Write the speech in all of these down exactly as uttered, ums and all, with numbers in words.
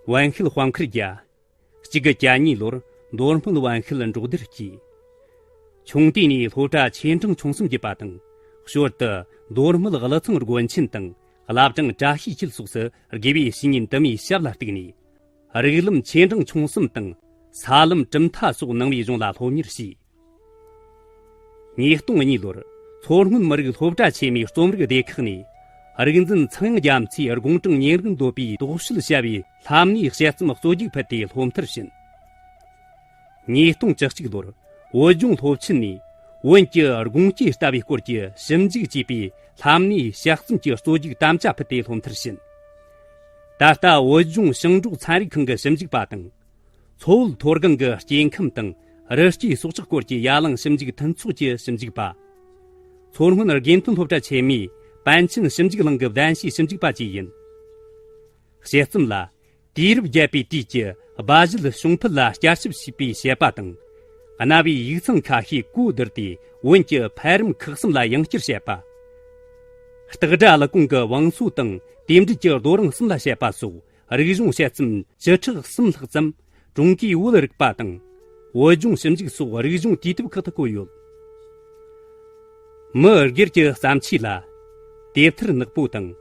བན་ཤུལ་དཔལ་མཁར་རྒྱལ། གཅིག་དགུ་གྱ་གཉིས་ལོར་མདོ་སྨད་བན་ཤུལ་འབྲོག་སྡེར་སྐྱེས། ཆུང་དུས་ནས་སློབ་གྲྭ་ཆེ་འབྲིང་ཆུང་གསུམ་བརྒྱུད་པ་དང་། ཞོར་དུ་མདོ་སྨད་ཀླུ་ཚང་དགོན་ཆེན་དང་བླ་བྲང་བཀྲ་ཤིས་འཁྱིལ་སོགས་སུ་དགེ་བའི་བཤེས་གཉེན་དུ་མའི་ཞབས་ལ་གཏུགས་ནས། རིགས་ལམ་ཆེ་འབྲིང་ཆུང་གསུམ་དང་། ས་ལམ་གྲུབ་མཐའ་སོགས་ནང་པའི་གཞུང་ལ་སློབ་གཉེར་བྱས། ཉིས་སྟོང་གཉིས་ལོར་མཚོ་སྔོན་མི་རིགས་སློབ་གྲྭ་ཆེན་མོའི་རྩོམ་རིག་སྡེ་ཁག་ནས། རིག་འཛིན་ཚངས་དབྱངས་རྒྱ་མཚོའི་དགུང་གྲངས་ཉེར་དགུ་འདོད་པའི་དོགས་དཔྱོད་བྱ་བའི་ལྷམ་སྣེའི་དཔྱད་རྩོམ་རྩོད་རྒྱུགས་ཕུལ་ཏེ་སློབ་མཐར་ཕྱིན། ཉིས་སྟོང་བཅུ་གཅིག་ལོར་བོད་ལྗོངས་སློབ་ཆེན་ནས་བོན་གྱི་སྒོང་སྐྱེས་ལྟ་བའི་སྐོར་གྱི་ཞིབ་འཇུག་ཅེས་པའི་ལྷམ་སྣེའི་དཔྱད་རྩོམ་གྱི་རྩོད་རྒྱུགས་དམ་བཅའ་ཕུལ་ཏེ་སློབ་མཐར་ཕྱིན། ད་ལྟ་བོད་ལྗོངས་ཞིང་འབྲོག་ཚན་རིག་ཁང་གི་ཞིབ་འཇུག་པ་དང་། མཚོ་བོད་མཐོ་སྒང་གི་སྐྱེ་ཁམས་དང་རི་སྐྱེས་སྲོག་ཆགས་སྐོར་གྱི་ཡ་གླིང་ཞིབ་འཇུག་མཐུན་ཚོགས་ཀྱི་ཞིབ་འཇུག་པ། མཚོ་སྔོན་དགེ་ཐོན་སློབ་གྲྭ་ཆེན་མོའི་པཎ་ཆེན་ཞིབ་འཇུག་གླིང་གི་གདན་ཞུའི་ཞིབ་འཇུག་པ་བཅས་ཡིན། དཔྱད་རྩོམ་ལ། དུས་རབས་བརྒྱད་པའི་དུས་ཀྱི་སྦ་བཞེད་བྱུང་འཕེལ་ལ་བསྐྱར་ཞིབ་བྱས་པའི་དཔྱད་པ་དང་། གནའ་བོའི་ཡིག་ཚང་ཁ་ཤས་གོ་བསྡུར་ཏེ་བོན་གྱི་འཕེལ་རིམ་ཁག་གསུམ་ལ་ཡང་བསྐྱར་དཔྱད་པ། སྟག་སྒྲ་ཀླུ་ཀོང་གི་བང་སོ་དང་དེ་འབྲེལ་གྱི་རྡོ་རིང་གསུམ་ལ་དཔྱད་པ་སོགས། རིག་གཞུང་དཔྱད་རྩོམ་བཅུ་ཕྲག་གསུམ་ལྷག་ཙམ། ཀྲུང་གོའི་བོད་རིག་པ་དང་། བོད་ལྗོངས་ཞིབ་འཇུག་སོགས་རིག་གཞུང་དུས་དེབ་ཁག་ཏུ་བཀོད་ཡོད། མི་སྒེར་གྱི་བརྩམས་ཆོས་ལ། དེབ་ཐེར་ནག་པོ་དང་།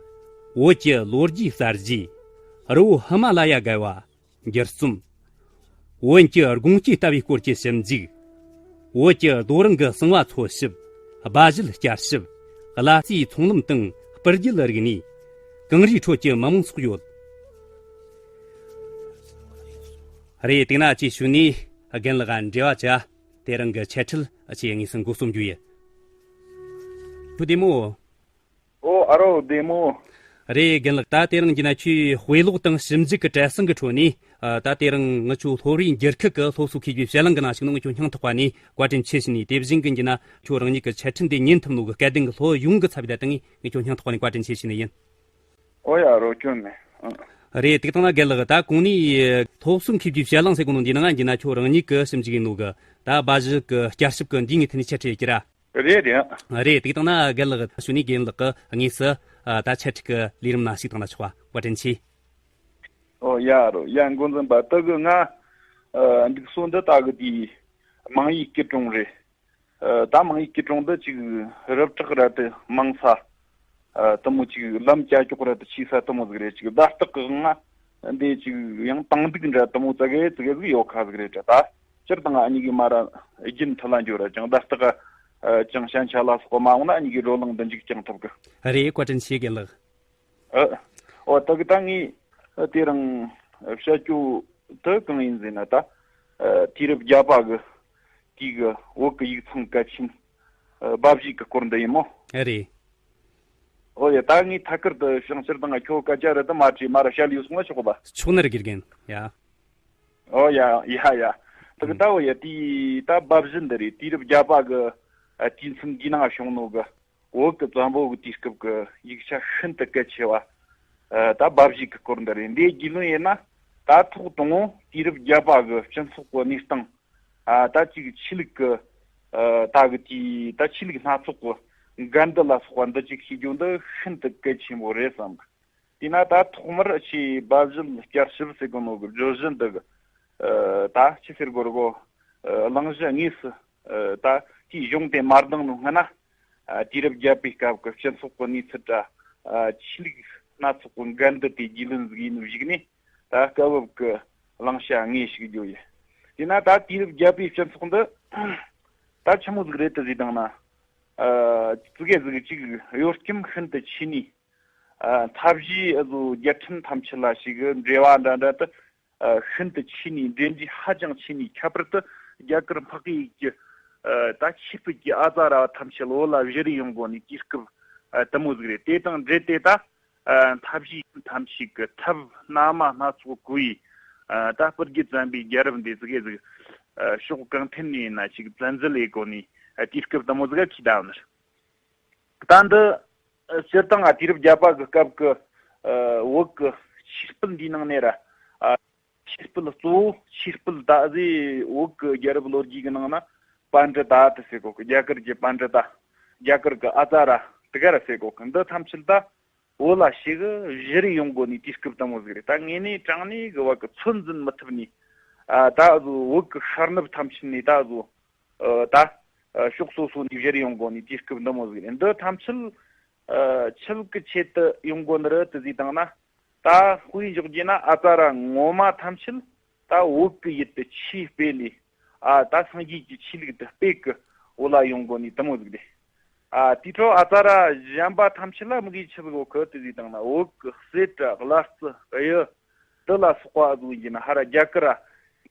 བོད་ཀྱི་ལོ་རྒྱུས་གསར་བརྗེ། རི་བོ་ཧི་མ་ལ་ཡ་བརྒལ་བ། འགྱུར་རྩོམ། བོན་གྱི་སྒོང་སྐྱེས་ལྟ་བའི་སྐོར་གྱི་ཞིབ་འཇུག། བོད་ཀྱི་རྡོ་རིང་གི་གསང་བ་འཚོལ་ཞིབ། སྦ་བཞེད་བསྐྱར་ཞིབ། གླ་རྩིའི་ཚོང་ལམ་དང་སྤུར་རྒྱལ་རིག་གནས། གངས་རིའི་ཁྲོད་ཀྱི་མི་མང་སོགས་ཡོད། རེད། དེ་ན་ཅིག་ཞུ་ནས་རྒན་ལགས་འབྲེལ་བ་བྱ། དེ་རིང་གི་འཆད་ཁྲིད་ཅིག་དངོས་སུ་འགོ་རྩོམ་རྒྱུ་ཡིན། ཁྱོད་བདེ་མོ། ཨོ། ཨ་རོ། བདེ་མོ། རེད། རྒན་ལགས། ད་དེ་རིང་འདི་ན་ཁྱོས་དཔེ་ཀློག་དང་ཞིབ་འཇུག་གི་བྲེལ་ཟིང་གི་ཁྲོད་ནས། ཨ། ད་དེ་རིང་ངི་ཆོ་སློབ་རའི་འགྱུར་ཁུག་གི་སློབ་གསོ་མཁས་པའི་དཔྱད་གླེང་གི་ནང་ཞུགས་ནོ་ངི་ཆོ་སྙིང་ཐག་པ་ནས་བཀའ་དྲིན་ཆེ་ཞུ་ནས། དེ་བཞིན་གི་འདི་ན་ཁྱོད་རང་ཉིད་ཀྱི་འཆད་ཁྲིད་འདི་ཉན་ཐུབ་ནོ་གི་སྐལ་ལྡན་གི་སློབ་ཡོངས་གི་ཚབ་བྱས་ད་ངས་ངི་ཆོ་སྙིང་ཐག་པ་ནས་བཀའ་དྲིན་ཆེ་ཞུ་ནི་ཡིན། ཨོ་ཡ། རོ་སྐྱོན་མེད། ཨང་། རེད། དེ་གི་སྟེང་ན་རྒན་ལགས། ད་གོང་ནས་སློབ་གསོ་མཁས་པའི་དཔྱད་གླེང་ཟེར་གོ་ནོ་འདི་ནང་ང་འདི་ན་ཁྱོད་རང་ཉིད་ཀྱི་ཞིབ་འཇུག་ཡིན་ནོ་གི། ད་སྦ་བཞེད་གི་བསྐྱར་ཞིབ་གི་འདི་ངས་ཐད་ནས་འཆད་ཁྲིད་ཡེད་རྒྱུ་ར། རེད། རེད། རེད། དེ་གི་སྟེང་ན་རྒན་ལགས་ཞུ་ནས། རྒན་ལགས་ཀྱིས་དངོས་སུ། ཨ། ད་འཆད་ཁྲིད་ཀྱི་ལས་རིམ་ནང་ཞུགས་བཏང་ན་ཆོག་པ། བཀའ་དྲིན་ཆེ། ཨོ་ཡ། རོ་ཡ། འགོ་འཛིན་པ། དེ་གི་ང་། ཨ། འདུག་སོ་འདི་ད་གི་དེའི་མང་ཡུལ་སྐྱིད་གྲོང་རེད། ཨ། ད་མང་ཡུལ་སྐྱིད་གྲོང་འདི་ཅིག་རི་བྲག་ར་དེ་མང་ས། ཨ། དེ་མོ་ཅིག་ལམ་ཀྱ་ཀྱོག་ར་དེ་ཆེ་ས་དེ་མོ་ཟིག་རེད། ཅིག་བརྡ་རྟགས་གི་ངང་འདི་ཅིག་ཡང་དང་འདུག་འདྲ་དེ་མོ་ཙ་གེ་ཙི་གེ་ཟིག་ཡོད་ཁ་ཟིག་རེད་དྲ། ད་སྤྱིར་བཏང་ཨ་ནི་གི་མ་ར་རྒྱུན་མཐུད་ལ་འགྱོ་ར་ཅང་བརྡ་རྟགས། ཨ། ཅང་ཞན་ཆ་ལ་སོགས་མ་འོང་ན་ཨ་ནི་གི་བགྲོ་གླེང་འདི་མཇུག་བསྐྱང་ཐུབ་གི། རེད། བཀའ་དྲིན་ཆེ་རྒན་ལགས། ཨ། ཨོ། ད་གི་ད་ངས་དེ་རིང་བཤད་རྒྱུ་དེ་གང་ཡིན་ཟེར་ན། ད་ཨ་དུས་རབས་བརྒྱད་པ་གི་དུས་གི་བོད་གི་ཡིག་ཚང་གལ་ཆེན། ཨ། སྦ་བཞེད་གི་སྐོར་འདི་ཡིན་མོ། རེད། ཨོ་ཡ། ད་ངས་ཐད་ཀར་དུ་ཞིང་ཕྱིར་དང་ཁྱོད་སྐད་ཆ་རེ་དུ་མ་དྲིས་མ་ར་བཤད་ལས་སོང་ན་ཆོག་གི་པ། ཆོག་ནི་རེད་རྒན། ཡ། ཨོ་ཡ་ཡ་ཡ། ད་གི་ད། ཨོ་ཡ། དེ་ད་སྦ་བཞེད་འདི་རེད། དུས་རབས་བརྒྱད་པ་གི་ཨ་དུས་མཚམས་འདི་ནང་བྱུང་ནོ་གི། བོད་ཀྱི་བཙན་པོ་གི་དུས་སྐབས་ཀྱི་ཡིག་ཆ་ཤིན་ཏུ་གལ་ཆེ་བ། ཨ། ད་སྦ་བཞེད་ཀྱི་སྐོར་འདི་རེད། འདིའི་རྒྱུས་ལོན་ཡིན་ན། ད་ཐོག་དང་པོ་དུས་རབས་བརྒྱད་པ་གི་སྤྱི་ཚོགས་ཀྱི་གནས་སྟངས། ཨ། ད་ཅིག་ཆོས་ལུགས་ཀྱི། ཨ། ད་གི་དེའི་ད་ཆོས་ལུགས་སྣ་ཚོགས་ཀྱི་འགལ་འདུ་ལ་སོགས་པ་འདི་ཅིག་ཤེས་རྒྱུ་འདི་ཤིན་ཏུ་གལ་ཆེན་པོ་རེད་བསམ་གི། དེས་ན་ད་ཐོག་མར་ཆེས་སྦ་བཞེད་བསྐྱར་ཞིབ་ཟེར་གོ་ནོ་གི་བརྗོད་གཞི་འདི་གི། ཨ། ད་ཆི་ཟེར་དགོས་རེད་གོ། ཨ། གླེང་གཞི་དངོས་སུ། ཨ། ད་དེའི་གཞུང་དེ་མ་ལྡང་ནོ་སྔ་ན། ཨ། དུས་རབས་བརྒྱད་པའི་སྐབས་ཀྱི་སྤྱི་ཚོགས་ཀྱི་གནས་ཚུལ་ར། ཨ། ཆོས་ལུགས་སྣ་ཚོགས་ཀྱི་འགལ་འདུ་དེ་རྒྱུས་ལོན་ཟིག་ཡེད་ནོ་གཞིགས་ནས། ད་སྐབས་བབ་ཀྱི་གླེང་བྱ་དངོས་ཞུ་རྒྱུ་ཡིན། དེས་ན་ད་དུས་རབས་བརྒྱད་པའི་སྤྱི་ཚོགས་འདི་ད་ཆི་མོ་ཟིག་རེད་དེ་ཟེར་བཏང་ན། ཨ། ཙི་གེ་ཟིག་ཅིག་གཡོ་སྐྱོམ་ཤིན་ཏུ་ཆེ་ནས། ཨ། མཐའ་བཞིའི་ཨ་ཟོ་རྒྱལ་ཁྲིམས་ཐམས་ཅད་ལ་ཞིག་འབྲེལ་བ་འདྲ་འདྲ་དེ། ཨ། ཤིན་ཏུ་ཆེ་ནས་འབྲེལ་འདྲིས་ཧ་ཅང་ཆེ་ནས། ཁྱད་པར་དུ་རྒྱ་གར་འཕགས་ཡུལ་གྱི། ཨ། ད་ཆོས་སྤེལ་གྱི་ཨ་ཙ་ར་བ་ཐམས་ཅད་བོད་ལ་བཞུར་ཡོང་གོ་ནི་དུས་སྐབས། ཨ། དེ་མོ་ཟིག་རེད། དེ་དང་འབྲེལ་ཏེ་ད། ཨ། མཐའ་བཞི་ཐམས་ཅད་ཀྱི་ཐབས་སྣ་མང་སྣ་ཚོགས་བཀོལ་བའི། ཨ། ད་སྤུ་རྒྱལ་བཙན་པོའི་རྒྱལ་རབས་འདི་ཙི་གེ་ཟིག་ཨ། ཕྱོགས་གང་ཐད་ནས་ཡིན་ན་ཅིག་བཙན་འཛུལ་ལས་གོ་ནི། ཨ། དུས་སྐབས་དེ་མོ་ཟིག་ག་ཁི་ད་ནི། ད་འདི། ཨ། སྤྱིར་བཏང་ཨ་དུས་རབས་བརྒྱད་པ་གི་སྐབས་ཀྱི། ཨ། བོད་ཀྱི་ཆོས་སྤེལ་འདིའི་ནང་ནས་ར། ཨ། ཆོས་སྤེལ་གཙོ་བོ། ཆོས་སྤེལ་ད་གཟོད་བོད་ཀྱི་རྒྱལ་རབས་ལོ་རྒྱུས་ཀྱི་ནང་ན་པཎྜི་ཏ་དེ་ཟེར་གོ་གི། རྒྱ་གར་གྱི་པཎྜི་ཏ། རྒྱ་གར་གྱི་ཨ་ཙ་ར་དེ་ག་ར་ཟེར་གོ་གི། འདི་ཐམས་ཅད་ད། བོད་ལ་ཞེ་གི་བཞུར་ཡོང་གོ་ནི་དུས་སྐབས་དེ་མོ་ཟིག་རེད། ད་དངོས་གནས་དྲང་གནས་གི་བ་གི་ཚོད་འཛིན་མི་ཐུབ་ནི། ཨ་ད་བཟོ་བོད་གི་ཤར་ནུབ་ཐམས་ཅད་ནས་ད་བཟོ་ཨ་ད་ཨ་ཕྱོགས་སོ་སོ་ནས་བཞུར་ཡོང་གོ་ནི་དུས་སྐབས་འདི་མོ་ཟིག་རེད། འདི་ཐམས་ཅད་ཨ་ཆི་ཟིག་གི་ཆེད་དུ་ཡོང་གོ་ནི་རེད་དེ་ཟེར་བཏང་ན། ད་དཔེ་འཇོག་རྒྱུ་ན་ཨ་ཙ་ར་ངོ་མ་ཐམས་ཅད་ད་བོད་གི་ཡུལ་དུ་ཆོས་སྤེལ་ནས། ཨ་ད་སངས་རྒྱས་ཀྱི་ཆོས་ལུགས་དེ་སྤེལ་གི་བོད་ལ་ཡོང་གོ་ནི་དེ་མོ་ཟིག་རེད། ཨ་དེའི་འཕྲོ་ཨ་ཙ་ར་གཞན་པ་ཐམས་ཅད་ལ་དམིགས་ཡུལ་ཆི་ཟིག་ཡོད་གི་དེ་ཟེར་བཏང་ན། བོད་གི་གསེར་ར་གླ་རྩི་གཡུ་འདི་ལ་སོགས་པ་བཟོ་ཡིན་ན་ཧ་ར་རྒྱ་གར་ར་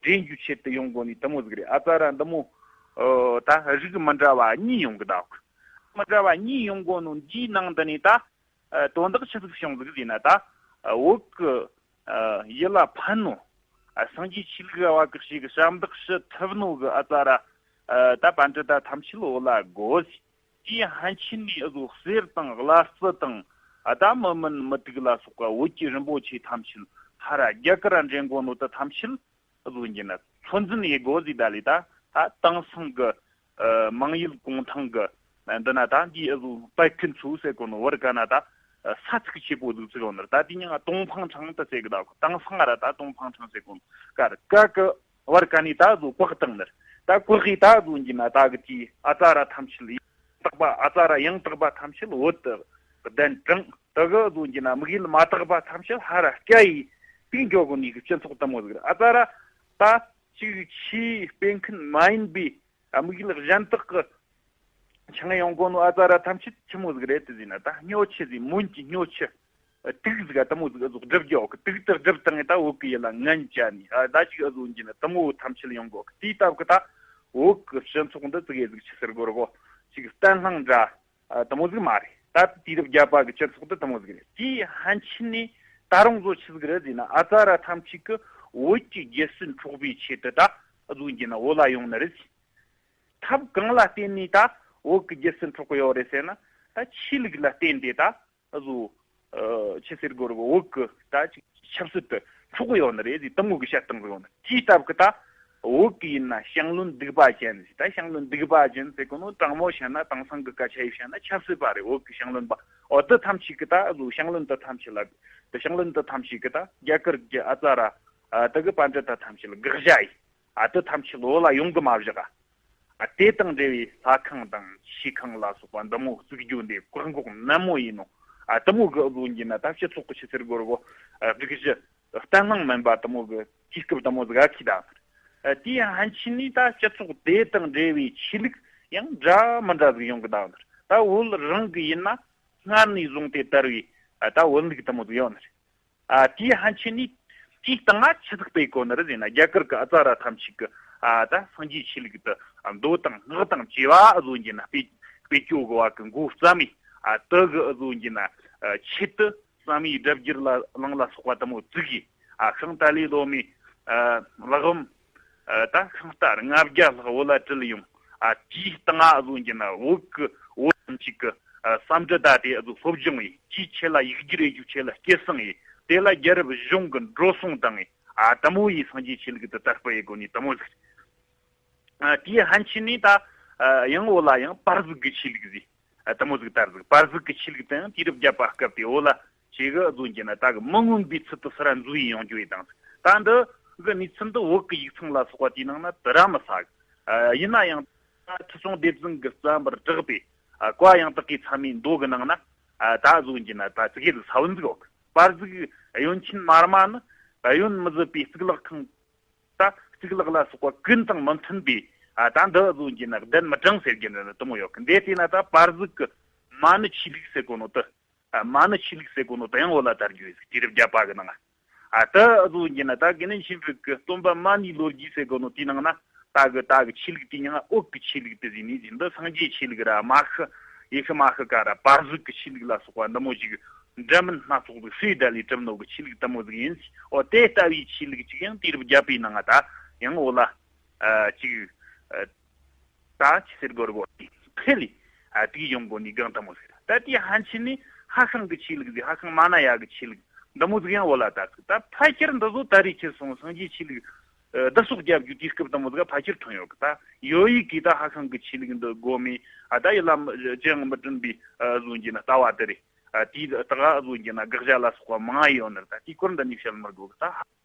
འདྲེན་རྒྱུའི་ཆེད་དུ་ཡོང་གོ་ནི་དེ་མོ་ཟིག་རེད། ཨ་ཙ་ར་འདི་མོ་ཨ་ད་རིགས་མི་འདྲ་བ་གཉིས་ཡོང་གི་ད་གི། མི་འདྲ་བ་གཉིས་ཡོང་གོ་ནོ་འདིའི་ནང་དུ་ནས་ད་ཨ་དོན་དག་ཆི་ཟིག་བྱུང་ཟིག་ཟེར་ན། ད་ཨ་བོད་གི་ཨ་ཡུལ་ལ་ཕན་ནོ། ཨ་སངས་རྒྱས་ཆོས་ལུགས་བ་གི་ཞིག་གི་ཞབས་འདེགས་ཞུ་ཐུབ་ནོ་གི་ཨ་ཙ་ར་ཨ་ད་པཎྜི་ཏ་ཐམས་ཅད་བོད་ལ་དགོས། དེའི་ཕན་ཆད་ནས་ཨ་ཟོ་གསེར་དང་གླ་རྩི་དང་ཨ་ད་མི་མིན་མི་དུག་ལ་སོགས་པ་བོད་ཀྱི་རིན་པོ་ཆེ་ཐམས་ཅད་ཧ་ར་རྒྱ་གར་ར་འདྲེན་གོ་ནོ་དེ་ཐམས་ཅད་ཨ་ཟོ་ཡིན་ན་ཚོད་འཛིན་ཡེ་དགོས་ཟེར། ད་ལས་ད་ད་དེང་སང་གི་ཨ་མང་ཡུལ་གུང་ཐང་གི་འདི་ན་ད་འདི་ཨ་ཟོ་པད་ཁུན་ཚུ་ཟེར་གོ་ནོ་བར་ག་ན་ད་ས་ཚིགས་ཆེ་པོ་ཟིག་ཚིག་ཡོད་ནི་རེད། ད་དེ་མྱིང་ང་ཏུང་ཕང་ཁྲང་དུ་ཟེར་གི། ད་དེང་སང་ང་ར་ད་ཏུང་ཕང་ཁྲང་ཟེར་གོ་ནོ་གར་ག་གི་བར་ག་ནས་ད་ཨ་ཟོ་བཀག་བཏང་ནི་རེད། ད་བཀག་གི་ད་ཨ་ཟོ་ཡིན་ན་ད་གི་དེའི་ཨ་ཙ་ར་ཐམས་ཅད་ཡང་དག་པ། ཨ་ཙ་ར་ཡང་དག་པ་ཐམས་ཅད་བོད་དུ་གདན་དྲངས། དེ་གི་ཨ་ཟོ་ཡིན་ན་དམིགས་ཡུལ་མ་དག་པ་ཐམས་ཅད་ཧ་ར་སྐྱ་ཡི་དུག་འགྱོ་གོ་ནི་གི་སྤྱི་ཚོགས་དེ་མོ་ཟིག་རེད། ཨ་ཙ་ར་ད་ཅིག་ཆོས་སྤེལ་མཁན་མ་ཡིན་པའི་ཨ་དམིགས་ཡུལ་གཞན་དག་གི་ཆང་ཡོང་གོ་ནོ་ཨ་ཙ་ར་ཐམས་ཅད་ཆི་མོ་ཟིག་རེད་དེ་ཟེར་ན། ད་སྨྱོ་ཆུ་ཟིག་མོན་གྱི་སྨྱོ་ཆུ་དུག་ཟིག་ཨ་དེ་མོ་ཟིག་ཨ་ཟོ་སྒྲིབ་རྒྱུ་གི། དུག་དེ་སྒྲིབ་བཏང་ངེ་ད་བོད་གི་ཡུལ་ལ་ངན་བྱ་ནི། ཨ་ད་ཅིག་ཨ་ཟོ་ཡིན་ན་དེ་མོ་ཐམས་ཅད་ཡོང་གོ་གི། དེའི་སྟབས་གི་ད་བོད་གི་སྤྱི་ཚོགས་འདི་ཙི་གེ་ཟིག་ཆི་ཟེར་དགོས་རེད་གོ། ཅིག་བརྟན་ལྷིང་འདྲ་ཨ་དེ་མོ་ཟིག་མ་རེད། ད་དུས་རབས་བརྒྱད་པ་གི་སྤྱི་ཚོགས་འདི་དེ་མོ་ཟིག་རེད། དེའི་ཕན་ཆད་ནས་ད་རུང་ཟོ་ཆི་ཟིག་རེད་ཟེར་ན། ཨ་ཙ་ར་ཐམས་ཅད་གི་བོད་ཀྱི་རྒྱལ་སྲིད་འཕྲོག་པའི་ཆེད་དུ་ད་ཨ་ཟོ་ཡིན་ན་བོད་ལ་ཡོང་ནི་རེད། ཐབས་གང་ལ་བརྟེན་ནས་ད་བོད་ཀྱི་རྒྱལ་སྲིད་འཕྲོག་གི་ཡོད་རེད་ཟེར་ན། ད་ཆོས་ལུགས་ལ་བརྟེན་ཏེ་ད་ཨ་ཟོ་ཨ་ཆི་ཟེར་དགོས་རེད་གོ། བོད་ཀྱི་ད་ཅིག་ཆབ་སྲིད་དེ་འཕྲོག་གི་ཡོད་ནི་རེད་ཟེར་དེ་མོ་གི་བཤད་སྟངས་ཟིག་ཡོད་ནི། དེའི་སྟབས་ཀྱིས་ད་བོད་ཀྱི་ཡིན་ན་ཞང་བློན་སྡིག་པ་ཅན་ཟེར། ད་ཞང་བློན་སྡིག་པ་ཅན་ཟེར་གོ་ནོ་དྲང་མོ་བཤད་ན་དེང་སང་གི་སྐད་ཆ་ཡིས་བཤད་ན་ཆབ་སྲིད་པ་རེད། བོད་ཀྱི་ཞང་བློན་པ། འོ་དེ་ཐམས་ཅད་ཀྱིས་ད་ཨ་ཟོ་ཞང་བློན་དེ་ཐམས་ཅད་ལ། དེ་ཞང་བློན་དེ་ཐམས་ཅད་ཀྱིས་ད་རྒྱ་གར་གྱི་ཨ་ཙ་ར་ཨ་དེ་གི་པཎྜི་ཏ་ཐམས་ཅད་ལ་དགག་བྱ་ཡིས། ཨ་དེ་ཐམས་ཅད་བོད་ལ་ཡོང་གི་མ་བཞག་ག། ཨ་དེ་དང་འབྲེལ་བའི་ལྷ་ཁང་དང་ཆོས་ཁང་ལ་སོགས་པ་འདི་མོ་བཙུགས་རྒྱུ་འདི་བཀག་འགོག་ནན་མོ་ཡིན་ནོ། ཨ་དེ་མོ་གི་ཨ་ཟོ་ཡིན་ན་ད་སྤྱི་ཚོགས་ཀྱི་ཆི་ཟེར་དགོས་རེད་གོ། ཨ་སྒྲིག་གཞི་བརྟན་ལྷིང་མིན་པ་དེ་མོ་གི་དུས་སྐབས་དེ་མོ་ཟིག་ག་ཁེལ་ད། ཨ་དེའི་ཕན་ཆད་ནས་ད་སྤྱི་ཚོགས་དེ་དང་འབྲེལ་བའི་ཆོས་ལུགས་ཡང་འདྲ་མི་འདྲ་ཟིག་ཡོང་གི་ད། ད་བོད་རང་གི་ཡིན་ན་སྔར་ནས་བཟུང་སྟེ་དར་བའི་ཨ་ད་བོན་ལུགས་དེ་མོ་ཟིག་ཡོད་ནི་རེད། ཨ་དེའི་ཕན་ཆད་ནས་དེའི་སྟེང་ང་ཆི་ཟིག་སྤེལ་གོ་ནི་རེད་ཟེར་ན། རྒྱ་གར་གི་ཨ་ཙ་ར་ཐམས་ཅད་གི་ཨ་ད་སངས་རྒྱས་ཆོས་ལུགས་དེ་མདོ་དང་སྔགས་དང་བཅས་པ་ཨ་ཟོ་ཡིན་ན་སྤེལ་སྤེལ་རྒྱུ་གི་བ་གི་འགོ་བརྩམས་ཡི། ཨ་དེ་གི་ཨ་ཟོ་ཡིན་ན་ཨ་ཆེད་དུ་བསམ་ཡས་སྒྲ་བསྒྱུར་ལ་གླིང་ལ་སོགས་པ་དེ་མོ་བཙུགས་ཡི། ཨ་ཤིང་ཏཱ་ལའི་ལོ་མའི་ཨ་ལྷག་བམ་ཨ་ད་ཤིང་རྟ་ལྔ་བརྒྱ་ལྷག་བོད་ལ་དྲུད་ཡོང་། ཨ་དེའི་སྟེང་ང་ཨ་ཟོ་ཡིན་ན་བོད་གི་བོད་ཐམས་ཅད་གི་ཨ་བསམ་འགྲུབ་ད་དེ་ཨ་ཟོ་སློབ་སྦྱོང་ཡིས། དེའི་ཆེད་ལ་ཡིག་སྒྱུར་ཡེད་རྒྱུའི་ཆེད་ལ་སྐད་གསང་ཡིས། དེ་ལ་རྒྱལ་རབས་གཞུང་གི་འགྲོ་སོང་བཏང་ཡི། ཨ་དེ་མོ་ཡིས་སངས་རྒྱས་ཆོས་ལུགས་དེ་དར་སྤེལ་ཡེད་གོ་ནི་དེ་མོ་ཟིག། ཨ་དེའི་ཕན་ཆད་ནས་ད་ཨ་ཡང་བོད་ལ་ཡང་པར་གཟུགས་ཀྱི་ཆོས་ལུགས་ཟིག་ཨ་དེ་མོ་ཟིག་དར་ཟིག། པར་གཟུགས་ཀྱི་ཆོས་ལུགས་དེ་ཡང་དུས་རབས་བརྒྱད་པ་སྐབས་དེ་བོད་ལ་ཆེ་གི་ཨ་ཟོ་ཡིན་ན་ད་གི་མི་མངོན་པའི་ཚུལ་དུ་ས་ར་འཛུལ་ཡི་ཡོང་རྒྱུ་ཡི་དང་ཟིག། ད་འདི་གི་གནས་ཚུལ་འདི་བོད་ཀྱི་ཡིག་ཚང་ལ་སོགས་པ་དེའི་ནང་ན་དེ་ར་མི་གསལ་གི། ཨ་ཡིན་ན་ཡང་ད་ཁྲི་སྲོང་ལྡེ་བཙན་གྱིས་བརྩམས་པར་གྲགས་པའི་ཨ་བཀའ་ཡང་དག་གི་ཚད་མའི་མདོ་གི་ནང་ན་ཨ་ད་ཨ་ཟོ་ཡིན་ན་ད་ཙི་གེ་ཟིག་ས་བོན་ཟིག་ཡོད་གི། པར་གཟུགས་གཡོན་ཆེན་མར་མ་ནི་གཡོན་མི་བཟོད་པའི་གཙུག་ལག་ཁང་། ད་གཙུག་ལག་ལ་སོགས་པ་ཀུན་དང་མི་མཐུན་པའི་ཨ་ད་འདི་ཨ་ཟོ་ཡིན་ན་གདན་མི་དྲངས་ཟེར་གི་འདི་ནི་དེ་མོ་ཡོད་གི། འདི་བལྟས་ན་ད་པར་གཟུགས་ཀྱི་མ་ཎི་ཆོས་ལུགས་ཟེར་གོ་ནོ་དེ། ཨ་མ་ཎི་ཆོས་ལུགས་ཟེར་གོ་ནོ་དེ་ཡང་བོད་ལ་དར་རྒྱུ་ཡིན་ཟིག། དུས་རབས་བརྒྱད་པ་གི་ནང་ཨ་ད་ཨ་ཟོ་ཡིན་ན་ད་དགེ་འདུན་ཆོས་འཕེལ་གྱི་སྟོན་པ་མ་ཎིའི་ལོ་རྒྱུས་ཟེར་གོ་ནོ་དེའི་ནང་ན་ད་གི་ད་གི་ཆོས་ལུགས་དེ་ཡང་བོད་ཀྱི་ཆོས་ལུགས་དེ་ཟེར་ནི་ཟིག། འདི་སངས་རྒྱས་ཆོས་ལུགས་ར་མ་ཤི་ཡེ་ཤུ་མ་ཤི་ཀ་ར་པར་གཟུགས་ཀྱི་ཆོས་ལུགས་ལ་སོགས་པ་འདི་མོ་ཞིག་འདྲ་མིན་སྣ་ཚོགས་ཟིག་སུས་ད་ལས་གྲུབ་ནོ་གི་ཆོས་ལུགས་དེ་མོ་ཟིག་ཡིན། འོ་དེ་ལྟ་བུའི་ཆོས་ལུགས་ཅིག་ཡང་དུས་རབས་བརྒྱད་པའི་ནང་ང་ད་ཡང་བོད་ལ་ཨ་ཅིག་ཨ་ད་ཆི་ཟེར་དགོས་རེད་གོ། འཕེལ་ལི་ཨ་དེ་ཡོང་གོ་ནི་གང་དེ་མོ་ཟིག། ད་དེའི་ཕན་ཆད་ནས་ཧྭ་ཤང་གི་ཆོས་ལུགས་ཟིག། ཧྭ་ཤང་མ་ན་ཡ་གི་ཆོས་ལུགས་འདི་མོ་ཟིག་ཡང་བོད་ལ་དར་ཟིག། ད་ཕལ་ཆེར་འདི་ཚོ་ད་རེས་ཁྱེར་སོང་སངས་རྒྱས་ཆོས་ལུགས་ཨ་བསྡུ་གསོག་རྒྱབ་རྒྱུ་དུས་སྐབས་དེ་མོ་ཟིག་ཕལ་ཆེར་ཐོན་ཡོད་གི། ད་ཡོད་ཡིག་གིས་ད་ཧྭ་ཤང་གི་ཆོས་ལུགས་འདི་སྒོམ་མི་ཨ་ད་ཡིད་ལ་ཅི་ཡང་མི་དྲན་པའི་ཨ་ཟོ་ཡིན་ན་ལྟ་བ་དེ་རེད། ཨ། དེའི་སྟེང་ཨ་ཟོ་གྱི་ན་དགག་བྱ་ལ་སོགས་པ་མང་ཡོད་ནི་རེད། ད་དེའི་སྐོར་འདི་ནས་བཤད་མི་དགོས་གི། ད་ཧ་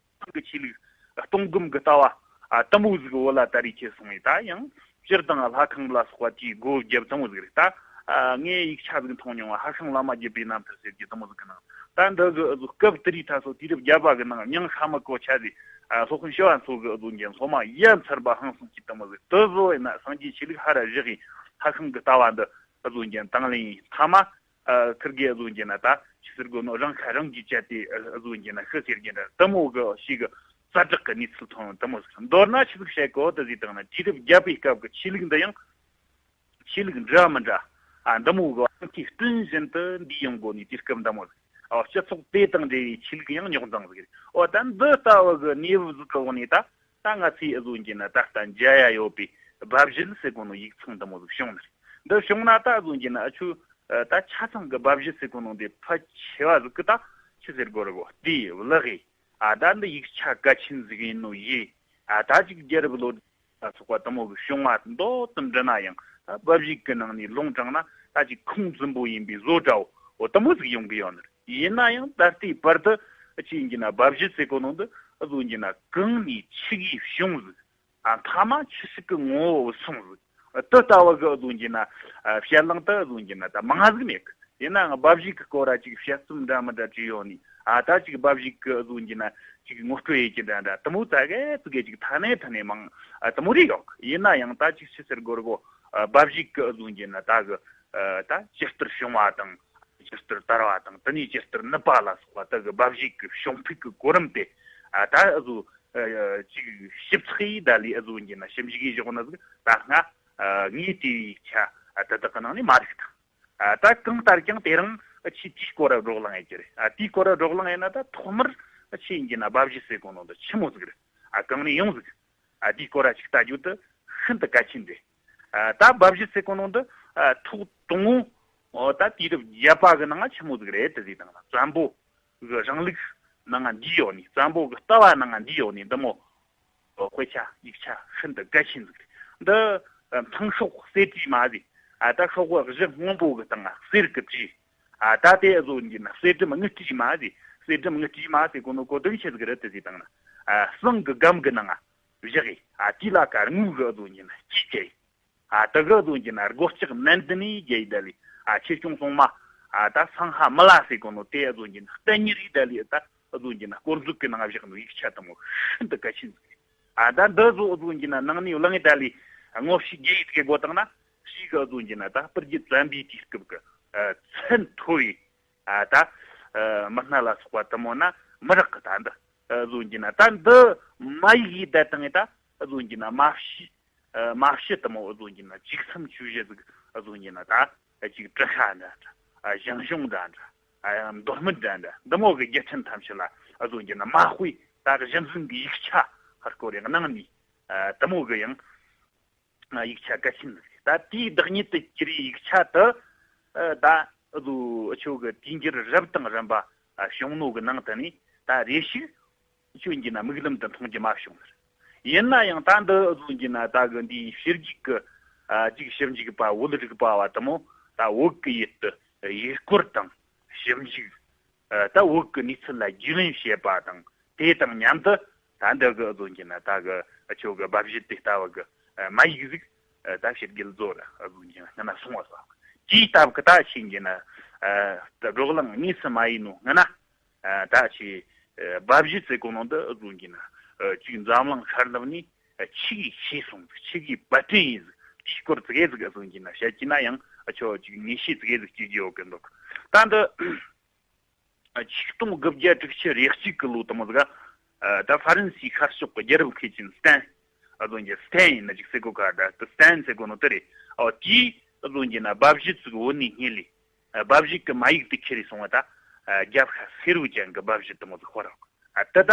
ལམ་གི་ཆོས་ལུགས་སྟོང་སྒོམ་གི་ལྟ་བ། ཨ། དེ་མོ་ཟིག་བོད་ལ་ད་རེས་ཁྱེར་སོང་ཡི། ད་ཡང་སྤྱིར་བཏང་ལྷ་ཁང་ལ་སོགས་པ་དེའི་སྒོ་བརྒྱབ་དེ་མོ་ཟིག་རེད། ད་ཨ་ངས་ཡིག་ཆ་ཟིག་མཐོང་མྱོང་བ། ཧ་ཤང་བླ་མ་བརྒྱུད་པའི་རྣམ་ཐར་ཟེར་གྱི་དེ་མོ་ཟིག་གི་ནང་། ད་འདི་གི་ཨ་ཟོ་སྐབས་དེ་རིང་ད་སོ་དུས་རབས་བརྒྱད་པ་གི་ནང་མྱིང་ཧ་མི་གོ་ཆ་ཟིག། ཨ། སློབ་དཔོན་ཞི་བ་འཚོ་གི་ཨ་ཟོ་གྱི་སློབ་མ་ཡ་མཚར་བ་ཧང་སང་གི་དེ་མོ་ཟིག། དེ་ཟོ་ཡིན་ན་སངས་རྒྱས་ཆོས་ལུགས་ཧར་ར་བཞག་གི། ལྷ་ཁང་གི་ལྟ་བ་འདི་ཨ་ཟོ་གྱི་དང་ལེན་ཡིན། མཐའ་མ་ཨ། ཁིར་གི་ཨ་ཟོ་གྱི་ན་ད་ཆི་ཟེར་དགོས་ནོ། རང་ཁ་རང་གིས་བཅད་དེ་ཨ་ཟོ་གྱི་ན་ཤི་ཟེར་གྱི་འདྲ། དེ་མོ་གི་ཞིག་གི་ཛ་དྲག་གི་གནས་ཚུལ་ཐོན་དེ་མོ་ཟིག། མདོར་ན་ཆི་ཟིག་བཤད་གོ་དེ་ཟིག་དང་ན། དུས་རབས་བརྒྱད་པའི་སྐབས་ཀྱི་ཆོས་ལུགས་འདི་ཡང་ཆོས་ལུགས་འདྲ་མི་འདྲ། ཨ། འདི་མོ་གི་དབང་གིས་སྐྲུན་བཞིན་དུ་འདུས་ཡོང་གོ་ནི་དུས་སྐབས་འདི་མོ་ཟིག། ཨ། སྤྱི་ཚོགས་དེ་དང་འབྲེལ་བའི་ཆོས་ལུགས་ཡང་རྙོག་འཛིང་ཟིག་རེད། འོ། ད་འདི་ལྟ་བུ་གི་གནས་བབ་ཟིག་གི་འོག་ནས་ད། ད་ང་ཚོས་ཨ་ཟོ་གྱི་ན་ད་ལྟ་མཇལ་ཡ་ཡོད་པའི་དབའ་བཞེད་ཟེར་གོ་ནོ་ཡིག་ཚང་འདི་མོ་ཟིག་བྱུང་ནི་རེད། འདི་བྱུང་ན་ད་ཨ་ཟོ་གྱི་ན་ཨ་ཆོ་ཨ་ད་ཆ་ཚང་གི་དབའ་བཞེད་ཟེར་གོ་ནོ་འདི་ཕལ་ཆེ་བ་ཟིག་གི་ད་ཆི་ཟེར་དགོས་རེད་གོ། དེ་བརླག་གི། ཨ། ད་འདི་ཡིག་ཆ་གལ་ཆེན་ཟིག་ཡིན་ནོ་ཡེ། ཨ། ད་ཅིག་རྒྱལ་རབས་ལོ་ལ་སོགས་པ་དེ་མོ་གི་བྱུང་བ་མདོ་ཙམ་འདྲི་ན་ཡང་། ད་དབའ་བཞེད་གི་ནང་ནས་ལུང་དྲངས་ན་ད་ཅིག་ཁུངས་བཙུན་པོ་ཡིན་པའི་བཟོ་འདྲ་བོ། འོ། དེ་མོ་ཟིག་ཡོང་གི་ཡོད་ནི་རེད། ཡིན་ན་ཡང་ད་ལྟའི་བར་དུ་ཨ་ཆི་ཡིན་གྱི་ན་དབའ་བཞེད་ཟེར་གོ་ནོ་འདི་ཨ་ཟོ་གྱི་ན་གང་ནས་ཆི་གིས་བྱུང་ཟིག། ཨ། མཐའ་མ་ཆི་ཟིག་གི་ངོ་བོ་སོང་ཟིག། ཨ། དེ་ལྟ་བུ་གི་ཨ་ཟོ་གྱི་ན་ཨ་བཤད་ལང་དེ་ཨ་ཟོ་གྱི་ན་ད་མང་ཟིག་མེད་གི། ཡིན་ནའང་དབའ་བཞེད་གི་སྐོར་ར་ཅིག་དཔྱད་རྩོམ་འདྲ་མི་འདྲ་བྲིས་ཡོད་ནི། ཨ། ད་ཅིག་དབའ་བཞེད་གི་ཨ་ཟོ་གྱི་ན་ཅིག་ངོ་སྤྲོད་ཡེད་ཀྱི་འདྲ་འདྲ་དེ་མོ་ཙ་གེ་ཙི་གེ་ཅིག་ཐ་ནས་ཐ་ནས་མང་། ཨ། དེ་མོ་རེ་ཡོད་གི། ཡིན་ན་ཡང་ད་ཅིག་ཆི་ཟེར་དགོས་རེད་གོ། ཨ། དབའ་བཞེད་གི་ཨ་ཟོ་གྱི་ན་ད་གི། ཨ། ད་ཇི་ལྟར་བྱུང་བ་དང་། ཇི་ལྟར་དར་བ་དང་། དེ་ནས་ཇི་ལྟར་ནུབ་པ་ལ་སོགས་པ་དེ་གི་དབའ་བཞེད་གི་བྱུང་འཕེལ་གི་གོ་རིམ་དེ། ཨ། ད་ཨ་ཟོ་ཨ་ཅིག་ཞིབ་ཚགས་ཡེད་ད་ལས་ཨ་ཟོ་གྱི་ན་ཞིབ་འཇུག་ཡེད་བཞག་ནི་ཟིག་ད་སྔ་ཨ་ངས་བལྟས་པའི་ཆ་ཨ་དེ་དག་གི་ནང་ནས་མ་རིག་དང་། ཨ། ད་གང་ལྟར་ཀྱང་དེ་རིང་ཨ་ཆི་དེའི་སྐོར་ར་བགྲོ་གླེང་ཡེད་རྒྱུ་རེད། ཨ། དེའི་སྐོར་ར་བགྲོ་གླེང་ཡེད་ན་ད་ཐོག་མར་ཨ་ཆི་ཡིན་གྱི་ན་དབའ་བཞེད་ཟེར་གོ་ནོ་འདི་ཆི་མོ་ཟིག་རེད། ཨ། གང་ནས་ཡོང་ཟིག། ཨ། དེའི་སྐོར་ར་ཅིག་ལྟ་རྒྱུ་དེ་ཤིན་ཏུ་གལ་ཆེན་རེད། ཨ། ད་དབའ་བཞེད་ཟེར་གོ་ནོ་འདི་ཨ་ཐོག་དང་པོ་ཨོ་ད་དུས་རབས་བརྒྱད་པ་གི་ནང་ང་ཆི་མོ་ཟིག་རེད་དེ་ཟིག་དང་ན། བཙན་པོ་གི་རིང་ལུགས་ནང་ང་འདུས་ཡོད་ནི། བཙན་པོ་གི་ལྟ་བ་ནང་ང་འདུས་ཡོད་ནི་འདི་མོ། ཨོ། དཔེ་ཆ་ཡིག་ཆ་ཤིན་ཏུ་གལ་ཆེན་ཟིག་རེད། འདི་ཨ་མཐིང་ཤོག་གསེར་བྲིས་མ་ཟིག། ཨ། ད་ཤོག་བུ་གཞི་སྔོན་པོ་གི་སྟེང་ང་གསེར་གི་བྲིས། ཨ། ད་དེ་ཨ་ཟོ་གྱི་ན་གསེར་སྦྲམ་དངུལ་བྲིས་མ་ཟིག། གསེར་སྦྲམ་དངུལ་བྲིས་མ་ཟེར་གོ་ནོ་གོ་དོན་ཆི་ཟིག་རེད་དེ་ཟིག་དང་ན། ཨ། ཟངས་གི་སྒམ་གི་ནང་ང་བཞག་གི། ཨ། དེ་ལ་ཀ་དངུལ་གི་ཨ་ཟོ་གྱི་ན་སྐྱེས་བྱས། ཨ། དེ་གི་ཨ་ཟོ་གྱི་ན་སྒོ་ལྕགས་ནན་ཏན་ནས་བརྒྱབ་ཡེད་ད་ལས། ཨ། ཆོས་སྐྱོང་སྲུང་མ། ཨ། ད་སང་ཧ་མི་ལ་ཟེར་གོ་ནོ་དེ་ཨ་ཟོ་གྱི་ན་གཏན་ཉེར་ཡེད་ད་ལས། ད་ཨ་ཟོ་གྱི་ན་དཀོར་མཛོད་གི་ནང་ང་བཞག་ནོ་ཡིག་ཆ་དེ་མོ་ཤིན་ཏུ་གལ་ཆེན་ཟིག་རེད། ཨ། ད་འདི་ཟོ་ཨ་ཟོ་གྱི་ན་ནང་ནས་བླངས་ད་ལས་ངོ་ཤེས་རྒྱུ་ཡིན་གི་གོ་དང་ན། ཞིག་གི་ཨ་ཟོ་གྱི་ན་ད་སྤུར་རྒྱལ་བཙན་པོའི་དུས་སྐབས་གི་ཨ་མཚན་ཐོ་བའི། ཨ། ད་ཨ་མི་སྣ་ལ་སོགས་པ་དེ་མོ་ན་མི་རག་གི། ད་འདི་ཨ་ཟོ་གྱི་ན་ད་འདི་མ་ཡིག་ཡེད་ད་དང་ད་ཨ་ཟོ་གྱི་ན་མ་ཕྱི། ཨ། མ་ཕྱི་དེ་མོ་ཨ་ཟོ་གྱི་ན་ཅིག་མཚམས་ཆོས་བཞི་ཟིག་ཨ་ཟོ་གྱི་ན་ད་ཨ་ཅིག་བྲུ་ཤ་འདྲ་འདྲ། ཨ། ཞང་ཞུང་འདྲ་འདྲ། ཨ། མདོ་སྨད་འདྲ་འདྲ། འདི་མོ་གི་རྒྱལ་ཕྲན་ཐམས་ཅད་ལ་ཨ་ཟོ་གྱི་ན་མ་དཔེ་ད་གཞི་འཛིན་གི་ཡིག་ཆ་ཧར་སྐོར་ཡང་གནང་ནི། ཨ། དེ་མོ་གི་ཡང་ཡིག་ཆ་གལ་ཆེན་ཟིག། ད་དེའི་བདག་ཉིད་དུ་གྱུར་བའི་ཡིག་ཆ་དེ་ཨ་ད་ཨ་ཟོ་ཨ་ཆོ་གི་དུས་འགྱུར་རབས་དང་རིམ་པ་ཨ་བྱུང་ནོ་གི་ནང་དུ་ནས་ད་རེ་ཞིག་ཁྱོད་ཀྱི་ན་མིག་ལམ་དུ་མཐོང་རྒྱུ་མ་བྱུང་ཟེར། ཡིན་ན་ཡང་ད་འདི་ཨ་ཟོ་གྱི་ན་ད་གི་འདིའི་ཕྱི་རྒྱལ་གི་ཨ་ཅིག་ཞིབ་འཇུག་པ། བོད་རིག་པ་བ་དེ་མོ་ད་བོད་གི་ཡུལ་དུ་ཡུལ་སྐོར་དང་ཞིབ་འཇུག། ཨ། ད་བོད་གི་གནས་ཚུལ་ལ་རྒྱུས་ལོན་བྱེད་པ་དང་། དེ་དང་མཉམ་དུ་ད་འདི་གི་ཨ་ཟོ་གྱི་ན་ད་གི་ཨ་ཆོ་གི་དབའ་བཞེད་དེ་ལྟ་བུ་གི་ཨ་མ་ཡིག་ཟིག་ཨ་ད་ཕྱི་རྒྱལ་ཟོ་ར་ཨ་ཟོ་གྱི་ན་སྔ་ན་སོང་བ་སོང་། དེའི་སྟབས་གི་ད་ཕྱིན་གྱི་ན་ཨ་ད་བགྲོ་གླེང་དངོས་སུ་མ་ཡིན་ནོ་སྔ་ན། ཨ། ད་ཆི། ཨ། དབའ་བཞེད་ཟེར་གོ་ནོ་འདི་ཨ་ཟོ་གྱི་ན། ཨ། ཅིག་འཛམ་གླིང་ཤར་ནུབ་ནས། ཨ། ཆི་གིས་ཤེས་སོང་ཟིག། ཆི་གིས་པར་སྐྲུན་ཡེད་ཟིག། དེའི་སྐོར་ཙི་གེ་ཟིག་ཨ་ཟོ་གྱི་ན་བཤད་ཀྱི་ན་ཡང་། ཨ། ཁྱོད་ཅིག་ངེས་ཤེས་ཙི་གེ་ཟིག་སྐྱེ་རྒྱུ་ཡོད་གི་འདུག། ད་འདི། ཨ། ཆིག་སྟོང་དགུ་བརྒྱ་དྲུག་ཅུ་རེ་གཅིག་གི་ལོ་དེ་མོ་ཟིག། ཨ། ད་ཧྥ་རན་སིའི་ཤར་ཕྱོགས་ཀྱི་རྒྱལ་རབས་མཁས་ཅན་སྟན། ཨ་ཟོ་གྱི་སྟན་ཡིན་ན་ཅིག་ཟེར་གོ་ག་ད་སྟན་ཟེར་གོ་ནོ་དེ་རེད། ཨོ། དེས་ཨ་ཟོ་གྱི་ན་དབའ་བཞེད་ཟིག་བོད་ནས་རྙེད་ལས། ཨ། དབའ་བཞེད་གི་མ་ཡིག་དེ་ཁྱེར་རེ་སོང་བ་ད། ཨ། རྒྱབ་ཤ་སེར་བོ་ཅན་གི་དབའ་བཞེད་དེ་མོ་ཟིག་ཤོར་ར། ཨ། དེ་ད་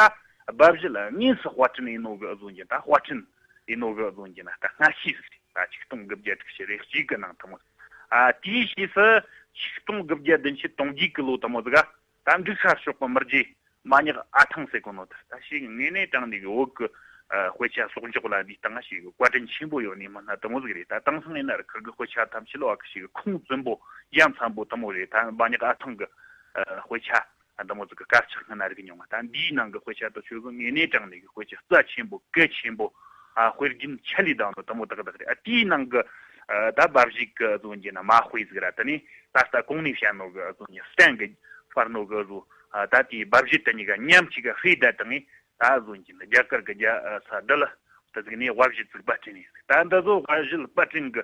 དབའ་བཞེད་ལ་དངོས་སུ་དཔར་སྐྲུན་ཡེད་ནོ་གི་ཨ་ཟོ་གྱི་ད་དཔར་སྐྲུན་ཡེད་ནོ་གི་ཨ་ཟོ་གྱི་ན་ད་སྔ་ཤོས་ཟིག་རེད། ད་ཆིག་སྟོང་དགུ་བརྒྱ་དྲུག་ཅུ་རེ་གཅིག་གི་ནང་དེ་མོ་ཟིག། ཨ། དེའི་ཕྱིས་སུ་ཆིག་སྟོང་དགུ་བརྒྱ་བདུན་ཅུ་དོན་བརྒྱད་གི་ལོ་དེ་མོ་ཟིག་ག་ད་འབྲུག་ཤར་ཕྱོགས་གི་མི་རྗེ་མ་ཉག་ཨ་ཐང་ཟེར་གོ་ནོ་དེ། ད་ཞིག་དངོས་གནས་དྲང་ནས་གི་བོད་གི་ ཨ་དཔེ་ཆ་གསོག་འཇོག་ལ་འདི་སྟེང་ཞིག་བཀའ་དྲིན་ཆེན་པོ་ཡོད་ནི་མིན་ན་དེ་མོ་ཟིག་རེད། ད་དེང་སང་ཡིན་ན་ར་ཁིར་གི་དཔེ་ཆ་ཐམས་ཅད་ལ་བ་གི་ཞིག་ཁུངས་བཙུན་པོ་ཡ་མཚན་པོ་དེ་མོ་རེད། ད་འབའ་ཉག་ཨ་ཐང་གི་ཨ་དཔེ་ཆ་ཨ་འདི་མོ་ཟིག་གི་དཀར་ཆག་སྔ་ན་རིག་མྱོང་བ། ད་འདིའི་ནང་གི་དཔེ་ཆ་དེ་ཆོ་གི་དངོས་གནས་དྲང་གནས་གི་དཔེ་ཆ་རྩ་ཆེན་པོ་གལ་ཆེན་པོ། ཨ་དཔེ་རྒྱུན་ཆད་ལས་བཏང་ནོ་དེ་མོ་ཏག་ཏག་རེད། ཨ་དེའི་ནང་གི་ཨ་ད་དབའ་བཞེད་གི་ཨ་བཟོ་འགྱེ་ན་མ་དཔེ་ཟིག་ར། དེ་ནས་ད་ལྟ་གོང་ནས་བཤད་ནོ་གི་ཨ་བཟོ་འགྱེ་སྟན་གི་སྤར་ནོ་གི་ཨ་བཟོ། ཨ་ད་དེའི་དབའ་བཞེད་དེ་གཉིས་ཀ་མཉམ་གཅིག་ག་དཔེ་བསྡད་བཏང་ངས། ད་བཟོ་འགྱེ་ན་རྒྱ་གར་གི་རྒྱལ་ས་ལྡི་ལི་དེ་ཟིག་ནས་དབའ་བཞེད་ཟིག་པར་སྐྲུན་ཡིན། ད་འདི་ཚོ་དབའ་བཞེད་པར་སྐྲུན་གི་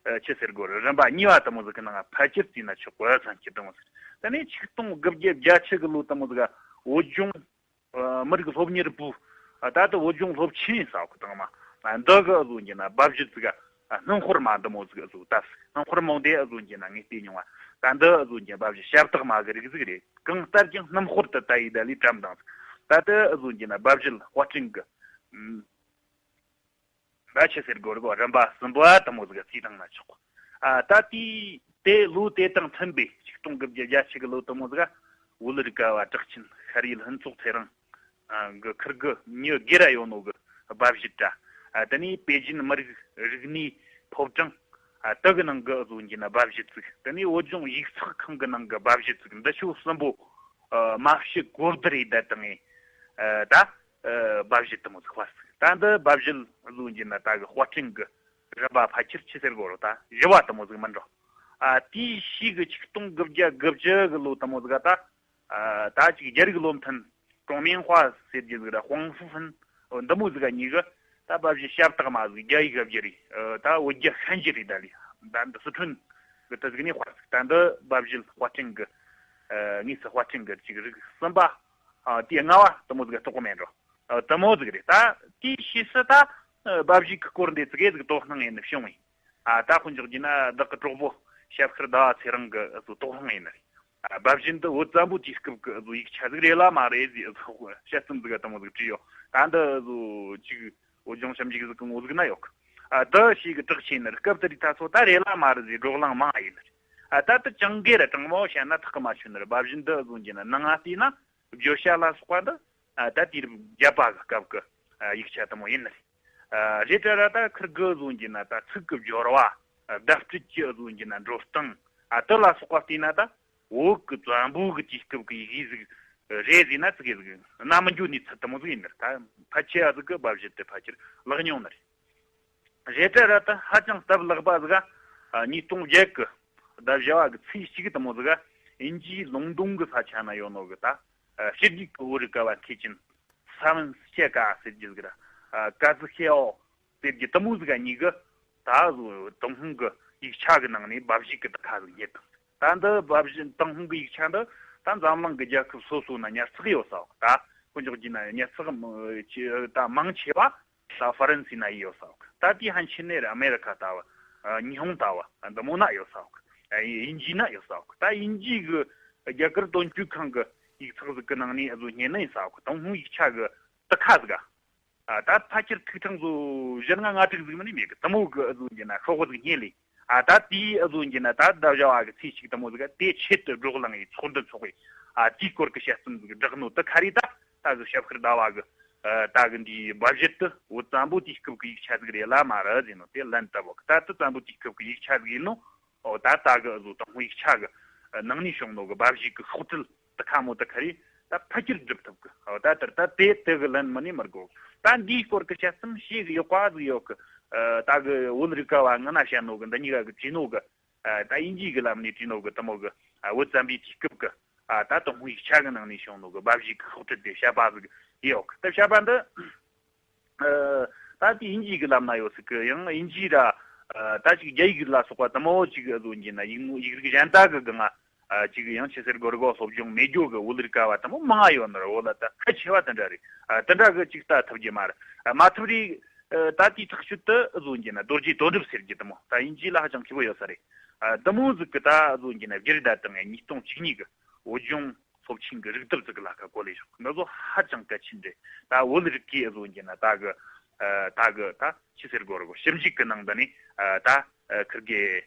ཨ་ཆི་ཟེར་དགོས་རེད། རིམ་པ་གཉིས་པ་དེ་མོ་ཟིག་གི་ནང་ཕལ་ཆེར་བརྩིས་ན་ཆོག་གི་བསམ་གྱི། དེ་མོ་ཟིག་དེ་ནས་ཆིག་སྟོང་དགུ་བརྒྱ་བརྒྱད་ཅུ་གི་ལོ་དེ་མོ་ཟིག་ག་བོད་ལྗོངས་ཨ་མི་རིགས་སློབ་གཉེར་པུའུ། ཨ་ད་ལྟ་བོད་ལྗོངས་སློབ་ཆེན་ཟེར་གི་དང་མ། ཨ་འདི་གི་ཨ་བཟོ་འགྱེ་ན་དབའ་བཞེད་ཟིག་ཨ་སྣུམ་དཔར་མ་འདི་མོ་ཟིག་ཨ་བཟོ་ད་སྣུམ་དཔར་མོ་འདི་ཨ་བཟོ་འགྱེ་ན་ངས་བལྟས་མྱོང་བ། ད་འདི་ཨ་བཟོ་འགྱེ་དབའ་བཞེད་ཞབས་སྟེགས་མ་གི་རིགས་ཟིག་རེད། གང་ལྟར་ཀྱང་སྣུམ་དཔར་དུ་ད་ཡི་ད་ལས་བཀྲམ་དང་ཟིག་ད་ལྟ་ཨ་བཟོ་འགྱེ་ན་དབའ་བཞེད་དཔར་སྐྲུན་གི་ཨ་ད་ཆི་ཟེར་དགོས་རེད་གོ། རིམ་པ་གསུམ་པ་དེ་མོ་ཟིག་ག་བརྩིས་བཏང་ན་ཆོག་ཨ་ད་དེའི་དེ་ལོ་དེ་དང་མཐུན་པའི་ཆིག་སྟོང་དགུ་བརྒྱ་བརྒྱད་ཅུ་གི་ལོ་དེ་མོ་ཟིག་ག་བོད་རིག་པ་བ་གྲགས་ཅན་ཤར་ཡུལ་ཕུན་ཚོགས་ཚེ་རིང་ཨ་གི་ཁིར་གི་མྱི་སྒེར་ར་ཡོད་ནོ་གི་དབའ་བཞེད་དྲ། ཨ་དེ་ནས་པེ་ཅིན་མི་རིགས་རིག་གནས་ཕོ་བྲང་ཨ་དེ་གི་ནང་གི་ཨ་བཟོ་འགྱེ་ན་དབའ་བཞེད་ཟིག་དེ་ནས་བོད་ལྗོངས་ཡིག་ཚགས་ཁང་གི་ནང་གི་དབའ་བཞེད་ཟིག་འདི་ཆོ་གསུམ་པོ་ཨ་མ་ཕྱི་གོ་བསྡུར་ཡེ་བསྡད་བཏང་ངས། ཨ་ད་ཨ་དབའ་བཞེད་དེ་མོ་ཟིག་དཔར་ཟིག་ད་འདི་དབའ་བཞེད་ཨ་བཟོ་འགྱེ་ན་ད་གི་དཔར་སྐྲུན་གི་རིམ་པ་ཕལ་ཆེར་ཆི་ཟེར་དགོས་རེད། ད་བཞི་བ་དེ་མོ་ཟིག་མིན་འགྲོ། ཨ་དེའི་ཕྱིས་གི་ཆིག་སྟོང་དགུ་བརྒྱ་དགུ་བཅུ་གི་ལོ་དེ་མོ་ཟིག་ག་ད་ཨ་ད་ཅིག་རྒྱ་རིགས་བློ་མཐུན་ཀྲོང་མིང་ཧྭ་ཟེར་རྒྱུ་ཟིག་ར་ཧོང་ཧྥུ་ཧྥིན་འདི་མོ་ཟིག་ག་གཉིས་གི་ད་དབའ་བཞེད་ཞབས་སྟེགས་མ་ཟིག་རྒྱ་ཡིག་ག་བསྒྱུར་རེ། ཨ་ད་བོད་རྒྱ་ཤན་སྦྱར་རེ་ད་ལས་ད་འདི་སི་ཁྲོན་གི་དེ་ཟིག་ནས་དཔར་ཟིག་ད་འདི་དབའ་བཞེད་དཔར་སྐྲུན་གི་ཨ་དངོས་སུ་དཔར་སྐྲུན་གི་ཅིག་རིགས་གསུམ་པ། ཨ་དེ་ལྔ་བ་དེ་མོ་ཟིག་ག་གཏོགས་མེད་འགྲོ། ཨ་དེ་མོ་ཟིག་རེད། ད་དེའི་ཕྱིས་སུ་ད་ཨ་དབའ་བཞེད་གི་སྐོར་འདི་ཙི་གེ་ཟིག་དོ་སྣང་ཡེད་ནི་བྱུང་བས། ཨ་ད་དཔེ་འཇོག་རྒྱུ་ན་བདག་གི་གྲོགས་པོ་ཞབས་ཤར་ཟླ་བ་ཚེ་རིང་གི་ཨ་ཚོ་དོ་སྣང་ཡེད་ནི་རེད། ཨ་དབའ་བཞེད་འདི་བོད་བཙན་པོ་དུས་སྐབས་ཀྱི་ཨ་ཚོ་ཡིག་ཆ་ཟིག་རེད་ལ་མ་རེད་ཟེར་ཨ་ཚོ་དཔྱད་རྩོམ་ཟིག་ག་དེ་མོ་ཟིག་བྲིས་ཡོད། ད་འདི་ཨ་ཚོ་ཅིག་བོད་ལྗོངས་ཞིབ་འཇུག་ཟིག་གི་ངོ་ཟིག་ན་ཡོད་གི། ཨ་འདི་ཞིག་གི་གྲགས་ཆེ་ནི་རེད། སྐབས་དེ་རིགས་ད་ཚོ་ད་རེད་ལ་མ་རེད་ཟེར་བགྲོ་གླེང་མང་ཡེད་ནི་རེད། ཨ་ད་དེ་ཅང་གེ་ར་དྲང་མོ་བཤད་ན་ཐག་གི་མ་ཆོད་ནི་རེད། དབའ་བཞེད་འདི་ཨ་ཚོ་འགྱེ་ན་ནང་ང་བལྟས་ན། བརྗོད་བྱ་ལ་སོགས་པ་འདི་ཨ་ད་དུས་རབས་བརྒྱད་པ་གི་སྐབས་ཀྱི་ཨ་ཡིག་ཆ་དེ་མོ་ཡིན་ནི་རེད། ཨ་རེད་དྲ་ར་ད་ཁིར་གི་ཨ་ཚོ་འགྱེ་ན་ད་ཚིག་གི་སྦྱོར་བ། ཨ་བརྡ་སྤྲོད་ཀྱི་ཨ་ཚོ་འགྱེ་ན་འགྲོ་སྟངས། ཨ་དེ་ལ་སོགས་པ་བལྟས་ན་ད་བོད་ཀྱི་བཙན་པོ་གི་དུས་སྐབས་ཀྱི་ཡི་གེ་ཟིག་རེད་ཟེར་ན་ཙི་གེ་ཟིག་རྣ་མི་འགྱོ་ནི་ཚུལ་དེ་མོ་ཟིག་ཡིན་ནི་རེད། ད་ཕལ་ཆེ་བ་ཟིག་གིས་དབའ་བཞེད་དེ་ཕལ་ཆེར་བརླག་མྱོང་ནི་རེད། རེད་དྲ་ར་ད་ཧ་ཅང་སྟབས་ལེགས་པ་ཟིག་ག་ཉིས་སྟོང་བརྒྱད་གི་ཟླ་བཞི་བ་གི་ཚེས་གཅིག་དེ་མོ་ཟིག་ག་དབྱིན་ཇིའི་ལུང་སྟོང་གི་ས་ཆ་ན་ཡོད་ནོ་གི་ད་ཕྱི་རྒྱལ་གི་བོད་རིག་པ་བ་མཁས་ཅན་ས་བོན་སྐྱེ་ཀ་ཟེར་རྒྱུ་ཟིག་ར་ཀ་ཟི་ཤེའོ་ཟེར་རྒྱུ་དེ་མོ་ཟིག་ག་གཉིས་གི་ད་ཏུན་ཧོང་གི་ཡིག་ཆ་གི་ནང་ནས་དབའ་བཞེད་གི་དེ་ཁ་ཟིག་རྙེད་དང་། ད་འདི་དབའ་བཞེད་ཏུན་ཧོང་གི་ཡིག་ཆ་འདི་ད་འཛམ་གླིང་གི་རྒྱལ་ཁབ་སོ་སོ་ན་ཉར་ཚགས་ཡོད་ས་བ། ད་དཔེ་འཇོག་རྒྱུ་ན་ཉར་ཚགས་ད་མང་ཆེ་བ་ད་ཧྥ་རན་སི་ན་ཡོད་ས་བ། ད་དེའི་ཕན་ཆད་ནས་ར་ཨ་མེ་རི་ཁ་ལྟ་བུ། ཨ་ཉི་ཧོང་ལྟ་བུ་འདི་མོ་ན་ཡོད་ས་བ། ཨ་དབྱིན་ཇི་ན་ཡོད་ས་བ། ད་དབྱིན་ཇི་གི་རྒྱ་གར་དོན་གཅོད་ཁང་གི་ཡིག་ཚགས་ཟིག་གི་ནང་ནས་ཨ་ཚོ་རྙེད་ནི་ཡིན་ས་བ། ཏུན་ཧོང་ཡིག་ཆ་གི་དེ་ཁ་ཟིག་ག་ཨ་ད་ཕལ་ཆེར་ཐིག་ཕྲེང་བཟོ་བཞི་ལྔ་ལྔ་དྲུག་ཟིག་མིན་ནི་མེད་གི། དེ་མོ་གི་ཨ་ཚོ་འགྱེ་ན་ཤོག་བུ་ཟིག་རྙེད་ལེ། ཨ་ད་དེའི་ཨ་ཚོ་འགྱེ་ན་ད་ཟླ་བཞི་བ་གི་ཚེས་གཅིག་དེ་མོ་ཟིག་ག་དེ་ཆེད་དུ་བགྲོ་གླེང་ཡེ་ཚོགས་འདུ་འཚོགས་ཡེ། ཨ་དེའི་སྐོར་གི་དཔྱད་རྩོམ་ཟིག་བསྒྲགས་ནོ་དེ་ཁ་རེད། ད་ད་གི་ཞབས་ཤར་ཟླ་བ་གི་ཨ་ད་གི་འདིའི་དབའ་བཞེད་དེ་བོད་བཙན་པོ་དུས་སྐབས་གི་ཡིག་ཆ་ཟིག་རེད་ལ་མ་རེད་ཟེར་ནོ་དེ་ལན་བཏབ་བོ། ད་དེ་བཙན་པོ་དུས་སྐབས་གི་ཡིག་ཆ་ཟིག་ཡིན་ནོ། ཨོ་ད་ད་གི་ཨ་ཚོ་ཏུན་ཧོང་ཡིག་ཆ་གི་ནང་ནས་བྱུང་ནོ་གི་དབའ་བཞེད་གི་ཤོག་དྲིལ་དེ་ཁ་མོ་དེ་ཁ་རེད། ད་ཕལ་ཆེར་སྒྲུབ་ཐུབ་གི། ཨོ་ད་དེར་ད་དེ་དེ་གི་ལན་མི་ནི་མི་དགོ། ད་འདིའི་སྐོར་གི་དཔྱད་རྩོམ་ཞེ་གི་ཡག་པ་ཟིག་ཡོད་གི། ཨ་ད་གི་བོད་རིག་པ་བ་ང་ན་བཤད་ནོ་གི་འདི་གཉིས་ཀ་གི་བྲིས་ནོ་གི། ཨ་ད་དབྱིན་ཇིའི་གི་ལམ་ནས་བྲིས་ནོ་གི་དེ་མོ་གི། ཨ་བོད་བཙན་པོའི་དུས་སྐབས་གི། ཨ་ད་ཏུན་ཧོང་ཡིག་ཆ་གི་ནང་ནས་བྱུང་ནོ་གི་དབའ་བཞེད་གི་ཤོག་དྲིལ་དེ་བཤད་པ་ཟིག་ཡོད་གི། ད་བཤད་པ་འདི། ཨ་ད་དེ་དབྱིན་ཇིའི་གི་ལམ་ན་ཡོད་ཟིག་གི། ཡང་དབྱིན་ཇི་ར་ཨ་ད་ཅིག་རྒྱ་ཡིག་ལ་སོགས་པ་དེ་མོ་ཅིག་ཨ་ཚོ་འགྱེ་ན་ཡིག་ཡིག་རིགས་གཞན་དག་གི་སྒང་ང་ཨ་ཅིག་ཡང་ཆི་ཟེར་དགོས་རེད་གོ། སློབ་སྦྱོང་མེད་རྒྱུ་གི་བོད་རིག་པ་བ་དེ་མོ་མང་ང་ཡོད་ནི་རེད། བོད་ལ་ད་ཕལ་ཆེ་བ་དེ་འདྲ་རེད། ཨ་དེ་འདྲ་གི་ཅིག་ལྟ་ཐུབ་རྒྱུ་མ་རེད། ཨ་མ་ཐུབ་རེད། ཨ་ད་དེའི་ཐག་གཅོད་དུ་ཨ་ཚོ་འགྱེ་ན་རྡོ་རྗེ་དོན་གྲུབ་ཟེར་རྒྱུ་དེ་མོ་ད་དབྱིན་ཇི་ལ་ཧ་ཅང་མཁས་པོ་ཡོད་ས་རེད། ཨ་དེ་མོ་ཟིག་གི་ད་ཨ་ཚོ་འགྱེ་ན་བསྒྱུར་ད་དང་ངས་ཉིས་སྟོང་བཅུ་གཉིས་གི་བོད་ལྗོངས་སློབ་ཆེན་གྱི་རིག་དེབ་ཟིག་ལ་ཁ་བཀོད་ལས་ཤོག་འདི་ཚོ་ཧ་ཅང་གལ་ཆེན་རེད། ད་བོད་རིག་གི་ཨ་ཚོ་འགྱེ་ན་ད་གི་ཨ་ད་གི་ད་ཆི་ཟེར་དགོས་རེད་གོ། ཞིབ་འཇུག་གི་ནང་དུ་ནི་ཨ་ད་ཨ་ཁིར་གི་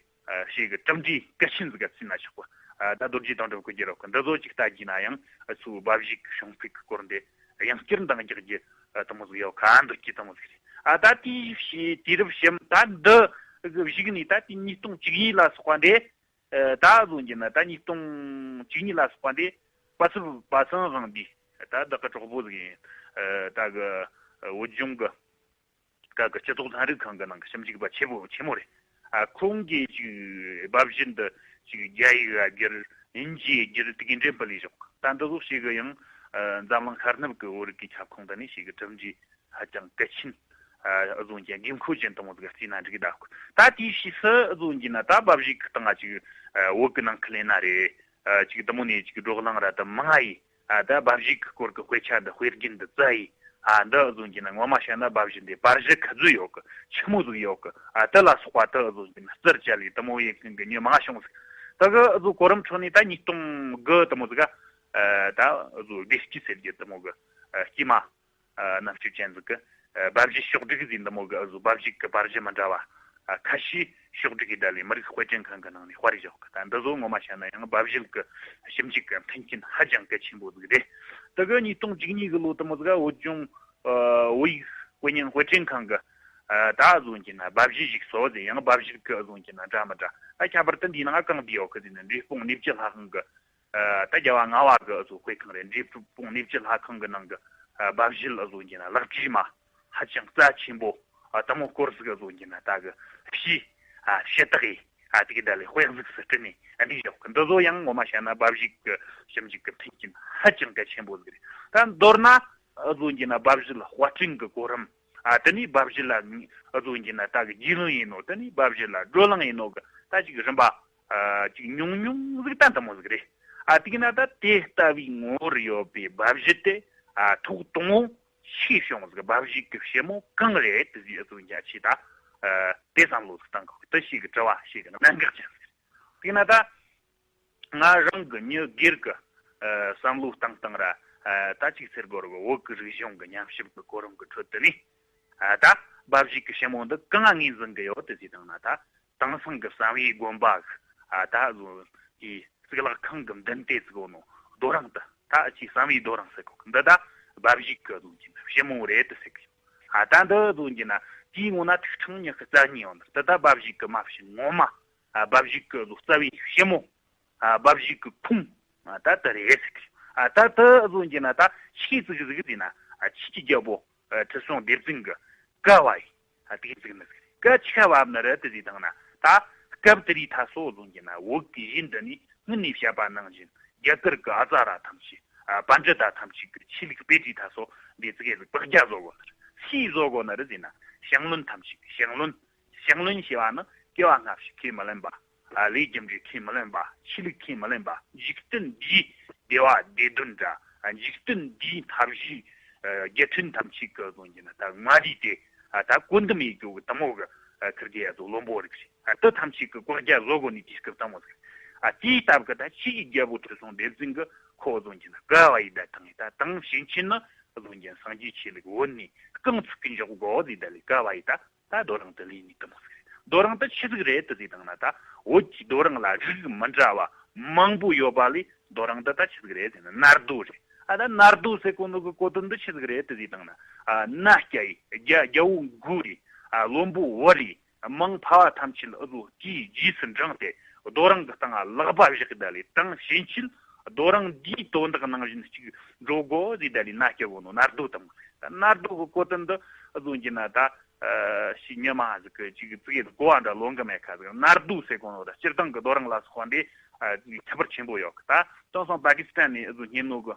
ཨ་ཞེ་གི་གྲུབ་འབྲས་གལ་ཆེན་ཟིག་ག་བརྩིས་ན་ཆོག་གོ། ཨ་ད་རྡོ་རྗེ་དོན་གྲུབ་ཀྱི་རྒྱལ་རབས་ཀྱི་འདི་ཚོ་ཅིག་ལྟ་རྒྱུ་ན་ཡང་ཨ་ཚོ་དབའ་བཞེད་ཀྱི་བྱུང་འཕེལ་གྱི་སྐོར་འདི་ཡང་བསྐྱར་འདང་རྒྱག་རྒྱུ་ ཨ་དེ་མོ་ཟིག་ཡོད་ཁ་འདོད་ཀྱི་དེ་མོ་ཟིག་རེད། ཨ་ད་དེའི་ཕྱི་དུས་རབས་ཕྱི་མ་ད་འདི་གི་གཞུག་ནས་ད་དེ་ཉིས་སྟོང་བཅུ་གཉིས་ལ་སོགས་པ་འདི། ཨ་ད་བཟོ་རྒྱུ་ན་ད་ཉིས་སྟོང་བཅུ་གཉིས་ལ་སོགས་པ་འདི་པ་སུ་པ་སངས་དབང་འདུས། ད་བདག་གི་གྲོགས་པོ་ཟིག་ཡིན། ཨ་ད་གི་བོད་ལྗོངས་གི་ད་གི་སྤྱི་ཚོགས་ཚན་རིག་ཁང་གི་ནང་གི་ཞིབ་འཇུག་པ་ཆེ་བོ་ཆེ་མོ་རེད། ཨ་ཁོང་གིས་ཅིག་དབའ་བཞེད་འདི་ཅིག་རྒྱ་ཡིག་ཨ་བསྒྱུར། དབྱིན་ཇི་བསྒྱུར། དེ་གའི་འགྲེམས་སྤེལ་ལས་ཞོག་ད་འདི་ཚོ་ཞིག་གི་ཡང་ཨ་འཛམ་གླིང་ཤར་ནུབ་ཀྱི་བོད་རིགས་ཀྱི་ཁྱབ་ཁོངས་དེ་ནས་ཞིག་གི་གྲུབ་འབྲས་ཧ་ཅང་གལ་ཆེན། ཨ་བཟོ་རྒྱུ་དགོས་མཁོ་ཅན་དེ་མོ་ཟིག་བརྩིས་ན་འགྲིག་གི་ད། ད་དེའི་ཕྱིས་སུ་བཟོ་རྒྱུ་ན་ད་དབའ་བཞེད་གི་སྟེང་ང་ཅིག་ཨ་བོད་གི་ནང་ཁུལ་ཡིན་ན་རེད། ཨ་ཅིག་དེ་མོ་ནས་ཅིག་བགྲོ་གླེང་ར་དེ་མང་ང་ཡིས། ཨ་ད་དབའ་བཞེད་གི་སྐོར་གི་དཔེ་ཆ་འདི་དཔེ་རྒྱུན་འདི་བཙལ་ཡིས། ཨ་འདི་བཟོ་རྒྱུ་ན་ངོ་མ་བཤད་ན་དབའ་བཞེད་འདི་པར་གཞི་ག་ཚོད་ཡོད་གི། ཆི་མོ་ཟིག་ཡོད་གི། ཨ་དེ་ལ་སོགས་པ་དེ་བཟོ་རྒྱུ་ན་རྩད་བཅད་ལས་དེ་མོ་ཡེད་མཁན་གི་མྱི་མང་ང་བྱུང་ཟིག་ད་གི་བཟོ་གོ་རིམ་ཁྲོད་ནས་ད་ཉིས་སྟོང་དགུ་དེ་མོ་ཟིག་ག་ཨ་ད་བཟོ་བདེ་སྐྱིད་ཟེར་རྒྱུ་དེ་མོ་གི་ཨ་སྐྱེས་མ། ཨ་རྣམ་དཔྱོད་ཅན་ཟིག་གིས་ཨ་དབའ་བཞེད་ཕྱོགས་སྒྲིག་ཟེར་འདི་མོ་གི་ཨ་བཟོ་དབའ་བཞེད་གི་པར་གཞི་མི་འདྲ་བ་ཨ་ཁ་ཤས་ཕྱོགས་སྒྲིག་གི་ད་ལས་མི་རིགས་དཔེ་སྐྲུན་ཁང་གི་ནང་ནས་དཔར་བཞག་གི། ད་འདི་ཚོ་ངོ་མ་བཤད་ན་ཡང་དབའ་བཞེད་གི་ཞིབ་འཇུག་གི་མཐུན་རྐྱེན་ཧ་ཅང་གལ་ཆེན་པོ་ཟིག་རེད། དེ་གི་ཉིས་སྟོང་བཅུ་གཉིས་གི་ལོ་དེ་མོ་ཟིག་ག་བོད་ལྗོངས་ཨ་བོད་ཡིག་དཔེ་རྙིང་དཔེ་སྐྲུན་ཁང་གི་ཨ་ད་བཟོ་རྒྱུ་ན་དབའ་བཞེད་བཞུགས་སོ་ཟེར། ཡང་དབའ་བཞེད་གི་བཟོ་རྒྱུ་ན་འདྲ་མི་འདྲ་ཨ་ཁྱད་པར་དུ་འདིའི་ནང་གང་བསྡུས་ཡོད་གི་ཟེར་ན་འབྲས་སྤུངས་གནས་བཅུ་ལྷ་ཁང་གི་ཨ་ད་རྒྱལ་བ་ལྔ་པ་གི་བཟོ་དཔེ་ཁང་རེད། འབྲས་སྤུངས་གནས་བཅུ་ལྷ་ཁང་གི་ནང་གི་ཨ་དབའ་བཞེད་བཟོ་རྒྱུ་ན་ལག་བྲིས་མ་ཧ་ཅང་རྩ་ཆེན་པོ་ཨ་དེ་མོ་སྐོར་ཟིག་བཟོ་རྒྱུ་ན་ད་གི་ཕྱི་ཨ་ཕྱི་དག་ཡིས་ཨ་དེ་གི་ད་ལས་དཔེ་གཟུགས་སུ་བྲིས་ནས་ཨ་འདི་བཞག་གི། འདི་ཚོ་ཡང་ངོ་མ་བཤད་ན་དབའ་བཞེད་གི་ཞིབ་འཇུག་གི་མཐུན་རྐྱེན་ཧ་ཅང་གལ་ཆེན་པོ་ཟིག་རེད། ད་མདོར་ན་ཨ་བཟོ་རྒྱུ་ན་དབའ་བཞེད་དཔར་སྐྲུན་གི་གོ་རིམ། ཨ་དེ་ནས་དབའ་བཞེད་ལ་ཨ་བཟོ་རྒྱུ་ན་ད་གི་རྒྱུས་ལོན་ཡིན་ནོ། དེ་ནས་དབའ་བཞེད་ལ་བགྲོ་གླེང་ཡིན་ནོ་གི་ད་ཅིག་རིམ་པ། ཨ་ཅིག་ཉུང་ཉུང་ཟིག་ད་འདི་མོ་ཟིག་རེད། ཨ་དེ་གི་ན་ད་དེ་ལྟ་བུའི་ངོ་བོར་ཡོད་པའི་དབའ་བཞེད་དེ་ཨ་ཐོག་དང་པོ་ཆི་བྱུང་ཟིག་དབའ་བཞེད་གི་ཞི་མོ་གང་རེད་དེ་ཟིག་ཨ་བཟོ་རྒྱུ་ཆེ་ད། ཨ་དེ་བསམ་བློ་ཟིག་བཏང་གི། དེ་ཞིག་གི་དྲི་བ་ཞིག་གི་གནད་འགག་ཅན་ཟིག་རེད། དེ་གི་ན་ད་ང་རང་གི་མྱི་སྒེར་གི་ཨ་བསམ་བློ་བཏང་སྟངས་ར་ཨ་ད་ཅིག་ཟེར་དགོས་རེད། བོད་གི་རིག་གཞུང་གི་ཉམས་ཞིབ་གི་གོ་རིམ་གི་ཁྲོད་དུ་ནས་ཨ་ད་དབའ་བཞེད་གི་ཞི་མོ་འདི་གང་ང་ངོས་འཛིན་གི་ཡོད་དེ་ཟིག་བཏང་ན་ད། དེང་སང་གི་བསམ་ཡས་དགོན་པ་གི་ཨ་ད་བཟོ་གི་གཙུག་ལག་ཁང་གི་མདུན་དེ་ཟིག་ཡོད་ནོ། རྡོ་རིང་དེ་ད་ཅིག་བསམ་ཡས་རྡོ་རིང་ཟེར་གོ་གི། འདི་ད་དབའ་བཞེད་གི་བཟོ་རྒྱུ་ན་ཞི་མོ་རེད་དེ་ཟེར་གི། ཨ་ད་འདི་བཟོ་རྒྱུ་ན་དེའི་ངོ་ན་ཐིག་ཕྲེང་ཉི་ཤུ་རྩ་གཉིས་ཡོད་ནི། འདི་ད་དབའ་བཞེད་གི་མ་ཕྱི་ངོ་མ། ཨ་དབའ་བཞེད་གི་བཟོ་རྩ་བའི་ཞི་མོ། ཨ་དབའ་བཞེད་གི་ཁུངས་ཨ་ད་དེ་རེད་ཟེར་གི། ཨ་ད་དེ་བཟོ་རྒྱུ་ན་ད་ཆི་ཟིག་ཟིག་ཟེར་ན་ཨ་ཆོས་ཀྱི་རྒྱལ་པོ། ཨ་ཁྲི་སྲོང་ལྡེ་བཙན་གི་བཀའ་བབས་ཡི། ཨ་དེ་ཟིག་ནི་ཟིག་བཀའ་ཆི་བཀའ་བབས་ནི་རེད་དེ་ཟིག་བཏང་ན། ད་སྐབས་དེ་རིང་ད་སོ་བཟོ་རྒྱུ་ན་བོད་གི་ཡུལ་འདི་ནས་སྔོན་ནས་བཤད་པ་ནང་བཞིན་རྒྱ་གར་གི་ཨ་ཙ་ར་ཐམས་ཅད། ཨ་པཎྜི་ཏ་ཐམས་ཅད་གི་ཆོས་ལུགས་སྤེལ་རེས་ད་སོ་འདི་ཙི་གེ་ཟིག་བག་རྒྱ་བཟོ་དགོས་ནི་རེད། སུས་བཟོ་དགོས་ནི་རེད་ཟེར་ན་ཞང་བློན་ཐམས་ཅད། ཞང་བློན། ཞང་བློན་ཞེས་པ་ནི་སྐྱེ་བ་སྔ་ཕྱི་ཁས་མི་ལེན་པ། ཨ་ལས་རྒྱུ་འབྲས་ཁས་མི་ལེན་པ། ཆོས་ལུགས་ཁས་མི་ལེན་པ། འཇིག་རྟེན་འདིའི་བདེ་བ་བདེ་དོན་འདྲ། ཨ་འཇིག་རྟེན་འདིའི་མཐའ་བཞིའི་ཨ་རྒྱུ་མཐུན་ཐམས་ཅད་ཀྱི་བཟོ་རྒྱུ་ན་ད་མངའ་རིས་དེ་ཨ་ད་བཀོད་འདོམས་ཡེད་རྒྱུ་གི་དེ་མོ་གི་ཨ་ཁིར་གི་ཡ་ཚོ་བློན་པོ་རིགས་རེད། ཨ་དེ་ཐམས་ཅད་ཀྱི་བཀག་རྒྱ་བཟོ་དགོས་ནི་དུས་སྐབས་དེ་མོ་ཟིག་ཨ་དེའི་སྟབས་ཀྱིས་ད་ཆོས་ཀྱི་རྒྱལ་པོ་ཁྲི་སྲོང་ལྡེ་བཙན་གྱིས་ཁོ་བཟོ་རྒྱུ་ན་བཀའ་བབས་ཡི། ད་དང་ཡི་ད་དེང་ཕྱིན་ཆད་ནི་བཟོ་རྒྱུ་ན་སངས་རྒྱས་ཆོས་ལུགས་བོད་ནས་རྐང་ཚུགས་ཀྱི་འཇོག་དགོས་ཟེར་ད་ལས་བཀའ་བབས་ཡི་ད། ད་རྡོ་རིང་དེ་ལས་ནི་དེ་མོ་ཟིག་རེད། རྡོ་རིང་དེ་ཆི་ཟིག་རེད་དེ་ཟིག་བཏང་ན། ད་བོད་ཀྱི་རྡོ་རིང་ལ་རིགས་མི་འདྲ་བ་མང་པོ་ཡོད་པ་ལས་རྡོ་རིང་དེ་ད་ཆི་ཟིག་རེད་དེ་ན་མནའ་རྡོ་རེད། ཨ་ད་མནའ་རྡོ་ཟེར་གོ་ནོ་གི་གོ་དོན་དེ་ཆི་ཟིག་རེད་དེ་ཟིག་བཏང་ན། ཨ་མནའ་བསྐྱལ་ཡི་རྒྱ་རྒྱལ་པོ་མགོ་རེད། ཨ་བློན་པོ་བུ་རེད། མང་ཕ་བ་ཐམས་ཅད་ཨུ་ཚོ་དེའི་རྗེས་སུ་འབྲངས་ཏེ་རྡོ་རིང་གི་སྟེང་ལ་ལག་པ་བཞག་ད་ལས་དེང་ཕྱིན་ཆད་རྡོ་རིང་འདིའི་དོན་དག་ནང་བཞིན་གཅིག་འགྲོ་དགོས་ཟེར་ད་ལས་མནའ་བསྐྱལ་གོ་ནོ་མནའ་རྡོ་དེ་མོ། ད་མནའ་རྡོ་གི་གོ་དོན་འདི་ཨུ་ཚོ་གི་ན་ད། ཨ་ཞིག་ཉི་མ་ཟིག་གི་ཅིག་ཙི་གེ་གོ་བ་འདྲ་ལོན་གི་མེད་ཁ་ཟིག་མནའ་རྡོ་ཟེར་གོ་ནོ་ད་སྤྱིར་བཏང་གི་རྡོ་རིང་ལ་སོགས་པ་འདི་ཨ་ཁྱད་པར་ཆེན་པོ་ཡོད་གི། ད་དེང་སང་པ་ཀི་སི་ཐན་ནས་ཨུ་ཚོ་རྙེད་ནོ་གི་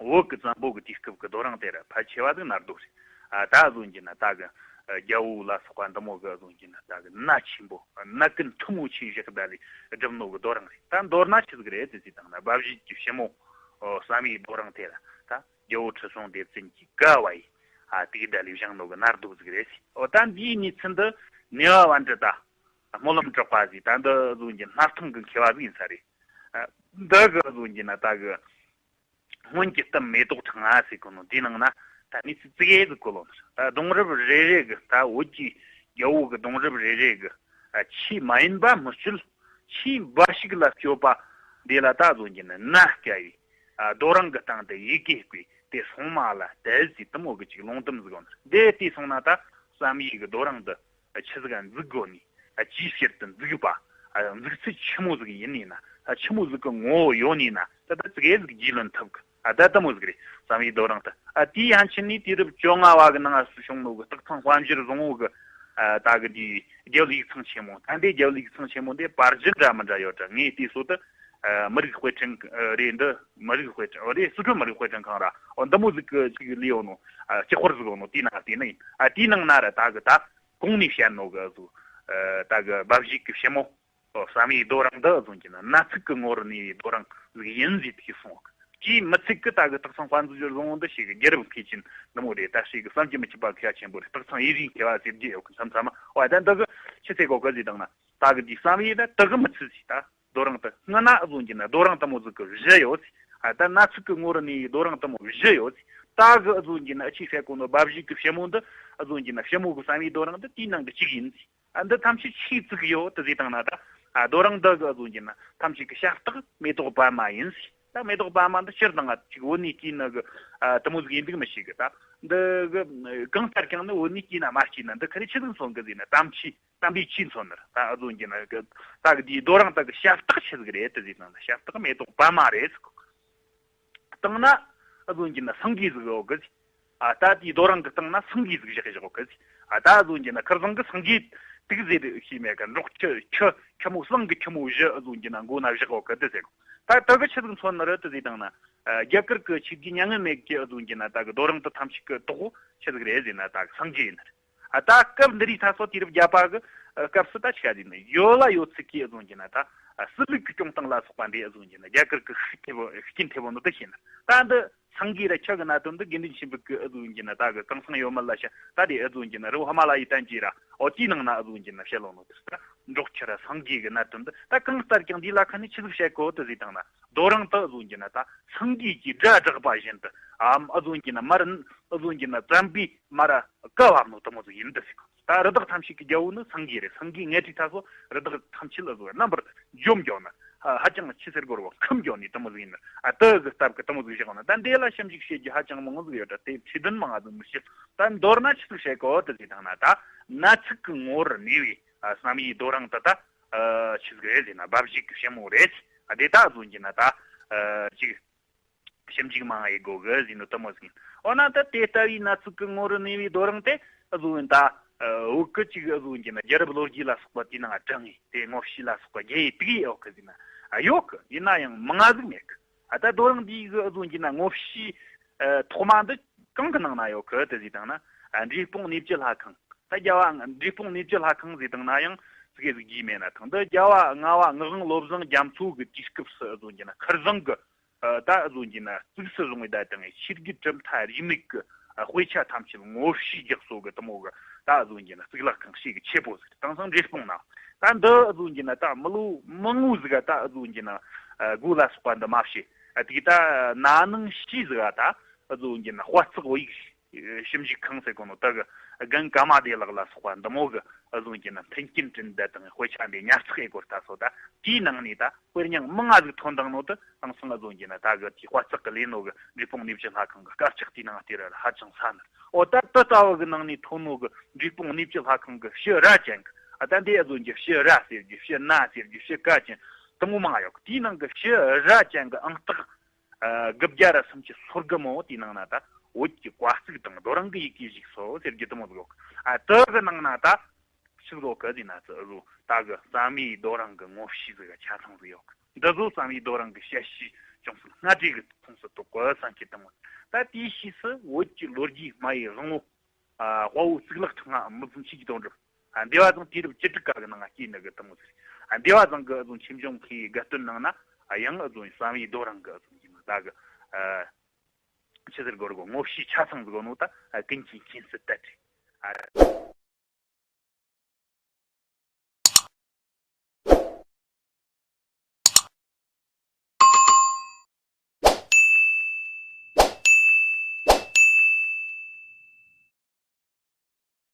བོད་གི་བཙན་པོ་གི་དུས་སྐབས་གི་རྡོ་རིང་དེ་ར་ཕལ་ཆེ་བ་ཟིག་མནའ་རྡོ་རེད། ཨ་ད་ཨུ་ཚོ་གི་ན་ད་གི་ཨ་རྒྱལ་པོ་ལ་སོགས་པ་འདི་མོ་གི་ཨུ་ཚོ་གི་ན་ད་གི་མནའ་ཆེན་པོ་མནའ་ཀུན་མཐུ་མོ་ཆེ་བཞག་ད་ལས་བསྒྲུབས་ནོ་གི་རྡོ་རིང་རེད། ད་མདོར་ན་ཆི་ཟིག་རེད་དེ་ཟིག་བཏང་ན་དབའ་བཞེད་ཀྱི་ཞི་མོ་ཨོ་བསམ་ཡས་རྡོ་རིང་དེ་ར་ད། རྒྱལ་པོ་ཁྲི་སྲོང་ལྡེ་བཙན་གྱིས་བཀའ་ཕབ་ཡས། ཨ་དེ་གི་ད་ལས་བཞེངས་ནོ་གི་མནའ་རྡོ་ཟིག་རེད་ཟེར། འོ་ད་འདིའི་གནས་ཚུལ་འདི་ནེ་བ་པཎྜི་ཏ། སྨོན་ལམ་གྲགས་པ་ཟེར། ད་འདི་བཟོ་རྒྱུ་སྣར་ཐང་གི་མཁས་པ་ཟིག་ཡིན་ས་རེད། ཨ་འདི་གི་བཟོ་རྒྱུ་ན་ད་གི་སྔོན་གྱི་གཏམ་མེ་ཏོག་ཕྲེང་བ་ཟེར་གོ་ནོ་དེའི་ནང་ན་ད་གནས་ཚུལ་ཙི་གེ་ཟིག་གོ་ལོ་ནི། ད་གདུང་རབས་རེ་རེ་གི་ད་བོད་ཀྱི་རྒྱལ་པོ་གི་གདུང་རབས་རེ་རེ་གི་ཨ་ཆོས་མ་ཡིན་པ་མི་སྤྱོད། ཆོས་འབའ་ཞིག་ལ་སྤྱོད་པ་འདི་ལ་ད་བཟོ་རྒྱུ་ན་མནའ་བསྐྱལ་ཡས། ཨ་རྡོ་རིང་གི་སྟེང་དུ་ཡི་གེ་བརྐོས། དེ་སོང་མ་ལ་དལ་ཟིག་དེ་མོ་གི་ཅིག་ལུང་དུམ་ཟིག་ཡོད་ནི་རེད། དེ་དེ་སོང་ན་ད་བསམ་ཡས་གི་རྡོ་རིང་དུ་ཆི་ཟིག་འཛུགས་དགོ་ནི། ཨ། ཅིའི་ཕྱིར་དུ་འཛུགས་པ། ཨ། འཛུགས་ཚུལ་ཆི་མོ་ཟིག་ཡིན་ནི་ན། ཨ། ཆི་མོ་ཟིག་གི་ངོ་བོ་ཡོད་ནི་ན། ད་ད་ཙི་གེ་ཟིག་རྒྱུས་ལོན་ཐུབ་གི། ཨ། ད་དེ་མོ་ཟིག་རེད། བསམ་ཡས་རྡོ་རིང་དུ། ཨ། དེའི་ཡན་ཆད་ནས་དུས་རབས་བཅོ་ལྔ་བ་གི་ནང་ང་བྱུང་ནོ་གི་སྟག་ཚང་དཔལ་འབྱོར་བཟང་བོ་གི། ཨ། ད་གི་འདི་རྒྱལ་ཡིག་ཚང་ཆེན་མོ། ད་འདི་རྒྱལ་ཡིག་ཚང་ཆེན་མོ་འདི་པར་རྒྱུན་འདྲ་མི་འདྲ་ཡོད་དྲ། ངས་དེའི་སོ་དུ། ཨ། མི་རིགས་དཔེ་སྐྲུན་རེད། འདི་མི་རིགས་དཔེ་སྐྲུན་རེད། སི་ཁྲོན་མི་རིགས་དཔེ་སྐྲུན་ཁང་ར། འོ་འདི་མོ་ཟིག་གི་ཅིག་ལས་ཡོད་ནོ། ཨ། ཅིག་དཔར་ཟིག་ཡོད་ནོ། དེའི་ནང་དེ་ནི་ཡིན། ཨ། དེའི་ནང་ན་ར་ད་གི་ད་གོང་ནས་བཤད་ནོ་གི་ཟིག། ཨ། ད་གི་དབའ་བཞེད་གི་ཕྱི་མོ། ཨོ། བསམ་ཡས་རྡོ་རིང་འདི་འུ་ཟོ་གི་ན་གནའ་ཚིག་གི་ངོ་བོར་གནས་པའི་རྡོ་རིང་ཟིག་ཡིན་ཟེར་དེ་གསུངས་ཡོད་གི། དེའི་མི་ཚིག་གི་ད་གི་སྟག་ཚང་དཔལ་འབྱོར་བཟང་བོ་འདི་ཞིག་གི་རྒྱལ་རབས་མཁས་ཅན་འདི་མོ་རེད། ད་ཞིག་གི་བསམ་གྱིས་མི་ཁྱབ་པ་ཤ་ཆེན་པོ་རེད། སྟག་ཚང་ཡིད་བཞིན་མཁས་པ་ཟེར་རྒྱུ་ཡོད་གི། མཚམས་མཚམས། ཨོ། ད་འདི་གི་ཆི་ཟེར་གོ་གི་ཟེར་བཏང་ན། ད་གི་འདི་བསམ་ཡས་ད་དེ་གི་མི་ཚིག་ཟིག། ད་རྡོ་རིང་དེ་སྔ་ན་འུ་ཟོ་གི་ན་རྡོ་རིང་དེ་མོ་ཟིག་གི་བཞི་ཡོད་ཟིག། ཨ། ད་གནའ་ཚིག་གི་ངོ་བོར་གནས་པའི་རྡོ་རིང་དེ་མོ་བཞི་ཡོད་ཟིག། ད་གི་འུ་ཟོ་གི་ན་ཨ་ཅིག་ཟེར་གོ་ནོ་དབའ་བཞེད་གི་ཕྱི་མོ་འདི། འུ་ཟོ་གི་ན་ཕྱི་མོ་གི་བསམ་ཡས་རྡོ་རིང་འདི་དེའི་ནང་གི་གཅིག་ཡིན་ཟིག། ཨ། འདི་ཐམས་ཅད་ཆི་བཙུགས་ཡོད་དེ་ཟེར་བཏང་ན། ད། ཨ། རྡོ་རིང་འདི་གི་འུ་ཟོ་གི་ན་ཐམས་ཅད་གི་ཞབས་སྟེགས་མེ་ཏོག་པདྨ་ཡིན་ཟིག། ད་མེ་ཏོག་པདྨ་འདི་སྤྱིར་བཏང་ང་ཅིག་བོད་ནས་སྐྱེས་ནི་གི། ཨ། དེ་མོ་ཟིག་ཡིན་འདུག་མི་ཤེས་གི། ད་འདི་གི་གང་ལྟར་ཀྱང་ནི་བོད་ནས་སྐྱེས་ན་མ་སྐྱེས་ན་འདི་ཁ་རེ་ཆི་ཟིག་མཚོན་གི་ཟེར་ན། དམ་ཆོས། དམ་པའི་ཆོས་མཚོན་ནི་རེད། ད་འུ་ཟོ་གི་ན་གི་ད་གི་དེའི་རྡོ་རིང་ད་གི་ཞབས་སྟེགས་ཆི་ཟིག་རེད་དེ་ཟེར་བཏང་ན། ཞབས་སྟེགས་མེ་ཏོག་པདྨ་རེད་ཟེར་གོ། བཏང་ན་འུ་ཟོ་གི་ན་སེང་གེ་ཟིག་ཡོད་གི་ཟེར། ཨ། ད་དེའི་རྡོ་རིང་གི་སྟེང་ན་སེང་གེ་ཟིག་བཞག་བཞག་གི་ཟེར། ཨ། ད་འུ་ཟོ་གི་ན་ཁིར་ཚང་གི་སེང་གེ་དུག་ཟེར་ཤེས་མེད་གི། འབྲོག་ཁྱི་ཁྱི་ཁྱི་མོ་གླང་གི་ཁྱི་མོ་བཞི་འུ་ཟོ་གི་ན་མགོ་ན་བཞག་ཡོད་གི་དེ་ཟེར་གོ། ད་དེ་གི་ཆི་ཟིག་མཚོན་ནི་རེད་དེ་ཟེར་བཏང་ན། ཨ། རྒྱ་གར་གི་ཆོས་བརྒྱུད་མྱ་ངན་མེད་ཀྱི་འུ་ཟོ་གི་ན་ད་གི་རྡོ་རིང་དེ་ཐམས་ཅད་གི་ཏོག་ཆི་ཟིག་རེད་ཟེར་ན། ད་གི་སེང་གེ་ཡིན་ནི་རེད། ཨ། ད་སྐབས་འདི་རིགས་ད་སོ་དུས་རབས་བརྒྱད་པ་གི། ཨ། སྐབས་སུ་ད་ཆི་ག་ཟེར་ན། ཡོད་ལ་ཡོད་ཚད་ཀྱི་འུ་ཟོ་གི་ན་ད། ཨ། སྲིད་ལུགས་ཀྱི་སྐྱོང་སྟངས་ལ་སོགས་པ་འདི་འུ་ཟོ་གི་ན་རྒྱ་གར་གི་ཤུགས་ཐེབས་ཤུགས་རྐྱེན་ཐེབས་ནོ་དེ་ཤེས་ན། ད་འདི་སེང་གེ་ར་ཁྱི་གི་གནད་དོན་འདི་དགེ་འདུན་ཆོས་འཕེལ་གི་འུ་ཟོ་གི་ན་ད་གི་གང་སང་ཡོད་མེད་ལ་ཤ། ད་དེ་འུ་ཟོ་གི་ན་རི་བོ་ཧི་མ་ལ་ཡའི་བསྟན་བཅོས་ར། འོ། དེའི་ནང་ན་འུ་ཟོ་གི་ན་བཤད་ཡོད་ནོ་དེ། ད་འབྲོག་ཁྱི་ར་སེང་གེ་གི་གནད་དོན་འདི་ད་གང་ལྟར་ཀྱང་འདི་ལ་ཁ་ནས་ཆི་ཟིག་བཤད་གོ་དེ་ཟེར་བཏང་ན། རྡོ་རིང་དེ་འུ་ཟོ་གི་ན་ད་སེང་གེ་གི་སྒྲ་བསྒྲགས་པ་བཞིན་དུ། ཨ། འུ་ཟོ་གི་ན་མར་འུ་ཟོ་གི་ན་བཙན་པོས་མར་ར་བཀའ་བབས་ནོ་དེ་མོ་ཟིག་ཡིན་དེ་ཟེར་གོ། ད་རི་དྭགས་ཐམས་ཅད་ཀྱི་རྒྱལ་པོ་ནི་སེང་གེ་རེད། སེང་གེ་ངན་དུས་ད་སོ་རི་དྭགས་ཐམས་ཅད་ལ་བཟོ་རྣམ་པར་འཇོམས་རྒྱུ་ནི། ཧ་ཧ་ཅང་ཆི་ཟེར་དགོས་རེད་བ། ཁམས་རྒྱུ་ནི་དེ་མོ་ཟིག་ཡིན་ནི། ཨ། དེ་གི་སྟབས་ཀྱིས་དེ་མོ་ཟིག་བཞག་ནི། ད་འདི་ལ་ཞིབ་འཇུག་བྱེད་རྒྱུ་ཧ་ཅང་མང་ཟིག་ཡོད་དྲ། དེ་ཁྲིད་དོན་མང་ང་ཟིག་མི་ཤེས། ད་མདོར་ན་ཆི་ཟིག་བཤད་གོ་དེ་ཟེར་བཏང་ན། ད་གནའ་ཚིག་གི་ངོ་བོར་གནས་པའི། ཨ། བསམ་ཡས་རྡོ་རིང་དེ་ད། ཨ། ཆི་ཟིག་རེད་ཟེར་ན། དབའ་བཞེད་གི་ཕྱི་མོ་རེད། ཨ། དེ་ད་འུ་ཟོ་གི་ན་ད། ཨ། ཅིག་ཞིབ་འཇུག་མང་ཡེད་དགོས་གི་ཟེར་ནོ་དེ་མོ་ཟིག་ཡིན། འོ་ན་ད་དེ་ལྟ་བུའི་གནའ་ཚིག་གི་ངོ་བོར་གནས་པའི་རྡོ་རིང་དེ་འུ་ཟོ་ཡིན་ད། ཨ། བོད་གི་ཅིག་འུ་ཟོ་གི་ན་རྒྱལ་རབས་ལོ་རྒྱུས་ལ་སོགས་པ་དེའི་ནང་དྲངས་ངེ་དེ་ངོ་བཤུས་ལ་སོགས་པ་རྒྱག་ཡེ་དུག་ཡེ་ཡོད་གི་ཟེར་ན། ཨ། ཡོད་གི། ཡིན་ན་ཡང་མང་ང་ཟིག་མེད་གི། ཨ། ད་རྡོ་རིང་འདི་གི་འུ་ཟོ་གི་ན་ངོ་བཤུས། ཨ། ཐོག་མ་འདི་གང་གི་ནང་ན་ཡོད་གི་དེ་ཟེར་བཏང་ན། ཨ། འབྲས་སྤུངས་གནས་བཅུ་ལྷ་ཁང་། ད་རྒྱལ་བ་འབྲས་སྤུངས་གནས་བཅུ་ལྷ་ཁང་ཟེར་བཏང་ན་ཡང་ཙི་གེ་ཟིག་རྒྱུས་མེད་ན་ཐང་། འདི་རྒྱལ་བ་ལྔ་པ་ངག་དབང་བློ་བཟང་རྒྱ་མཚོ་གི་དུས་སྐབས་སུ་འུ་ཟོ་གི་ན་ཁིར་ཚང་གི། ཨ། ད་འུ་ཟོ་གི་ན་གཙིགས་སུ་བཟུང་བའི་ད་དང་ཆོས་བརྒྱུད་གྲུབ་མཐའ་རིས་མེད་གི། ཨ། དཔེ་ཆ་ཐམས་ཅད་ངོ་བཤུས་རྒྱག་སོ་གི་དེ་མོ་གི། ད་འུ་ཟོ་གི་ན་གཙུག་ལག་ཁང་ཞེ་གི་ཆེ་བོ་ཟིག་དེང་སང་འབྲས་སྤུངས་ན། ད་འདི་འུ་ཟོ་གི་ན་ད་མི་ལོ་མང་བོ་ཟིག་ག་ད་འུ་ཟོ་གི་ན། ཨ། སྒོ་ལ་སོགས་པ་འདི་མ་ཕྱེ། ཨ། དེ་གི་ད་ན་ནིང་ཕྱིས་ཟིག་ག་ད་འུ་ཟོ་གི་ན་དཔལ་བརྩེགས་བོད་ཡིག་ཞིབ་འཇུག་ཁང་ཟེར་གོ་ནོ་དེ་གི་རྒན་ཀརྨ་བདེ་ལེགས་ལ་སོགས་པ་འདི་མོ་གིས་འུ་ཟོ་གི་ན་མཐུན་རྐྱེན་བསྐྲུན་ད་དང་དཔེ་ཆ་འདི་ཉར་ཚགས་ཡེད་གོ་ད་སོ། ད་དེའི་ནང་ནས་ད་དཔེ་རྙིང་མང་ང་ཟིག་ཐོན་བཏང་ནོ་དེ་དེང་སང་འུ་ཟོ་གི་ན་ད་གི་དེའི་དཔལ་བརྩེགས་གིས་ལས་ནོ་གི་འབྲས་སྤུངས་གནས་བཅུ་ལྷ་ཁང་གི་དཀར་ཆག་དེའི་ནང་དེ་ར་ཧ་ཅང་གསལ་ནི། འོ། ད་དེ་ལྟ་བུ་གི་ནང་ནས་ཐོན་ནོ་གི་འབྲས་སྤུངས་གནས་བཅུ་ལྷ་ཁང་གི་ཕྱི་ར་ཅན་གི། ཨ། ད་འདི་འུ་ཟོ་གི་ཕྱི་ར་ཟེར་རྒྱུ། ཕྱི་ན་ཟེར་རྒྱུ། ཕྱི་ཀ་ཅན་དེ་མོ་མང་ང་ཡོད་གི། དེའི་ནང་གི་ཕྱི་ར་ཅན་གི་ཨང་རྟགས། ཨ། དགུ་བརྒྱ་ར་སུམ་ཅུ་སོ་དགུ་མོ་དེའི་ནང་ན་ད་བོད་ཀྱི་བཀའ་གཙིགས་དང་རྡོ་རིང་གི་ཡི་གེ་བཞུགས་སོ་ཟེར་རྒྱུ་དེ་མོ་ཟིག་ཡོད་གི། ཨ། དེ་གི་ནང་ན་ད་ཆི་ཟིག་ཡོད་གི་ཟེར་ན། ཙི་རུ་ད་གི་བསམ་ཡས་རྡོ་རིང་གི་ངོ་བཤུས་ཟིག་གི་ཆ་ཚང་ཟིག་ཡོད་གི། འདི་ཚོ་བསམ་ཡས་རྡོ་རིང་གི་ཞལ་བཤུས་ཅུང་ཟད་སྔ་གྲས་གི་ཁོངས་སུ་གཏོགས་གི་བསམ་གི། དེ་མོ་ད་དེའི་ཕྱིས་སུ་བོད་ཀྱི་ལོ་རྒྱུས་སྨྲ་བའི་དབང་བོ། ཨ། དཔའ་བོ་གཙུག་ལག་ཕྲེང་བ་མི་ཕམ་ཆོས་ཀྱི་དོན་གྲུབ། ཨ། འདི་བ་ཚང་དུས་རབས་བཅུ་དྲུག་པ་གི་ནང་ང་སྐྱེས་ནི་གི་དེ་མོ་ཟིག། ཨ། འདི་བ་ཚང་གི་འུ་ཟོ་ཆོས་འབྱུང་མཁས་པའི་དགའ་སྟོན་ནང་ན། ཨ། ཡང་འུ་ཟོ་བསམ་ཡས་རྡོ་རིང་གི་འུ་ཟོ་གི་ད་གི། ཨ། ཆི་ཟེར་དགོས་རེད་གོ། ངོ་བཤུས་ཆ་ཚང་ཟིག་ཡོད་ནོ་ད། ཨ། ཀུན་གྱིས་མཁྱེན་གསལ་ལྟར་རེད། ཨ།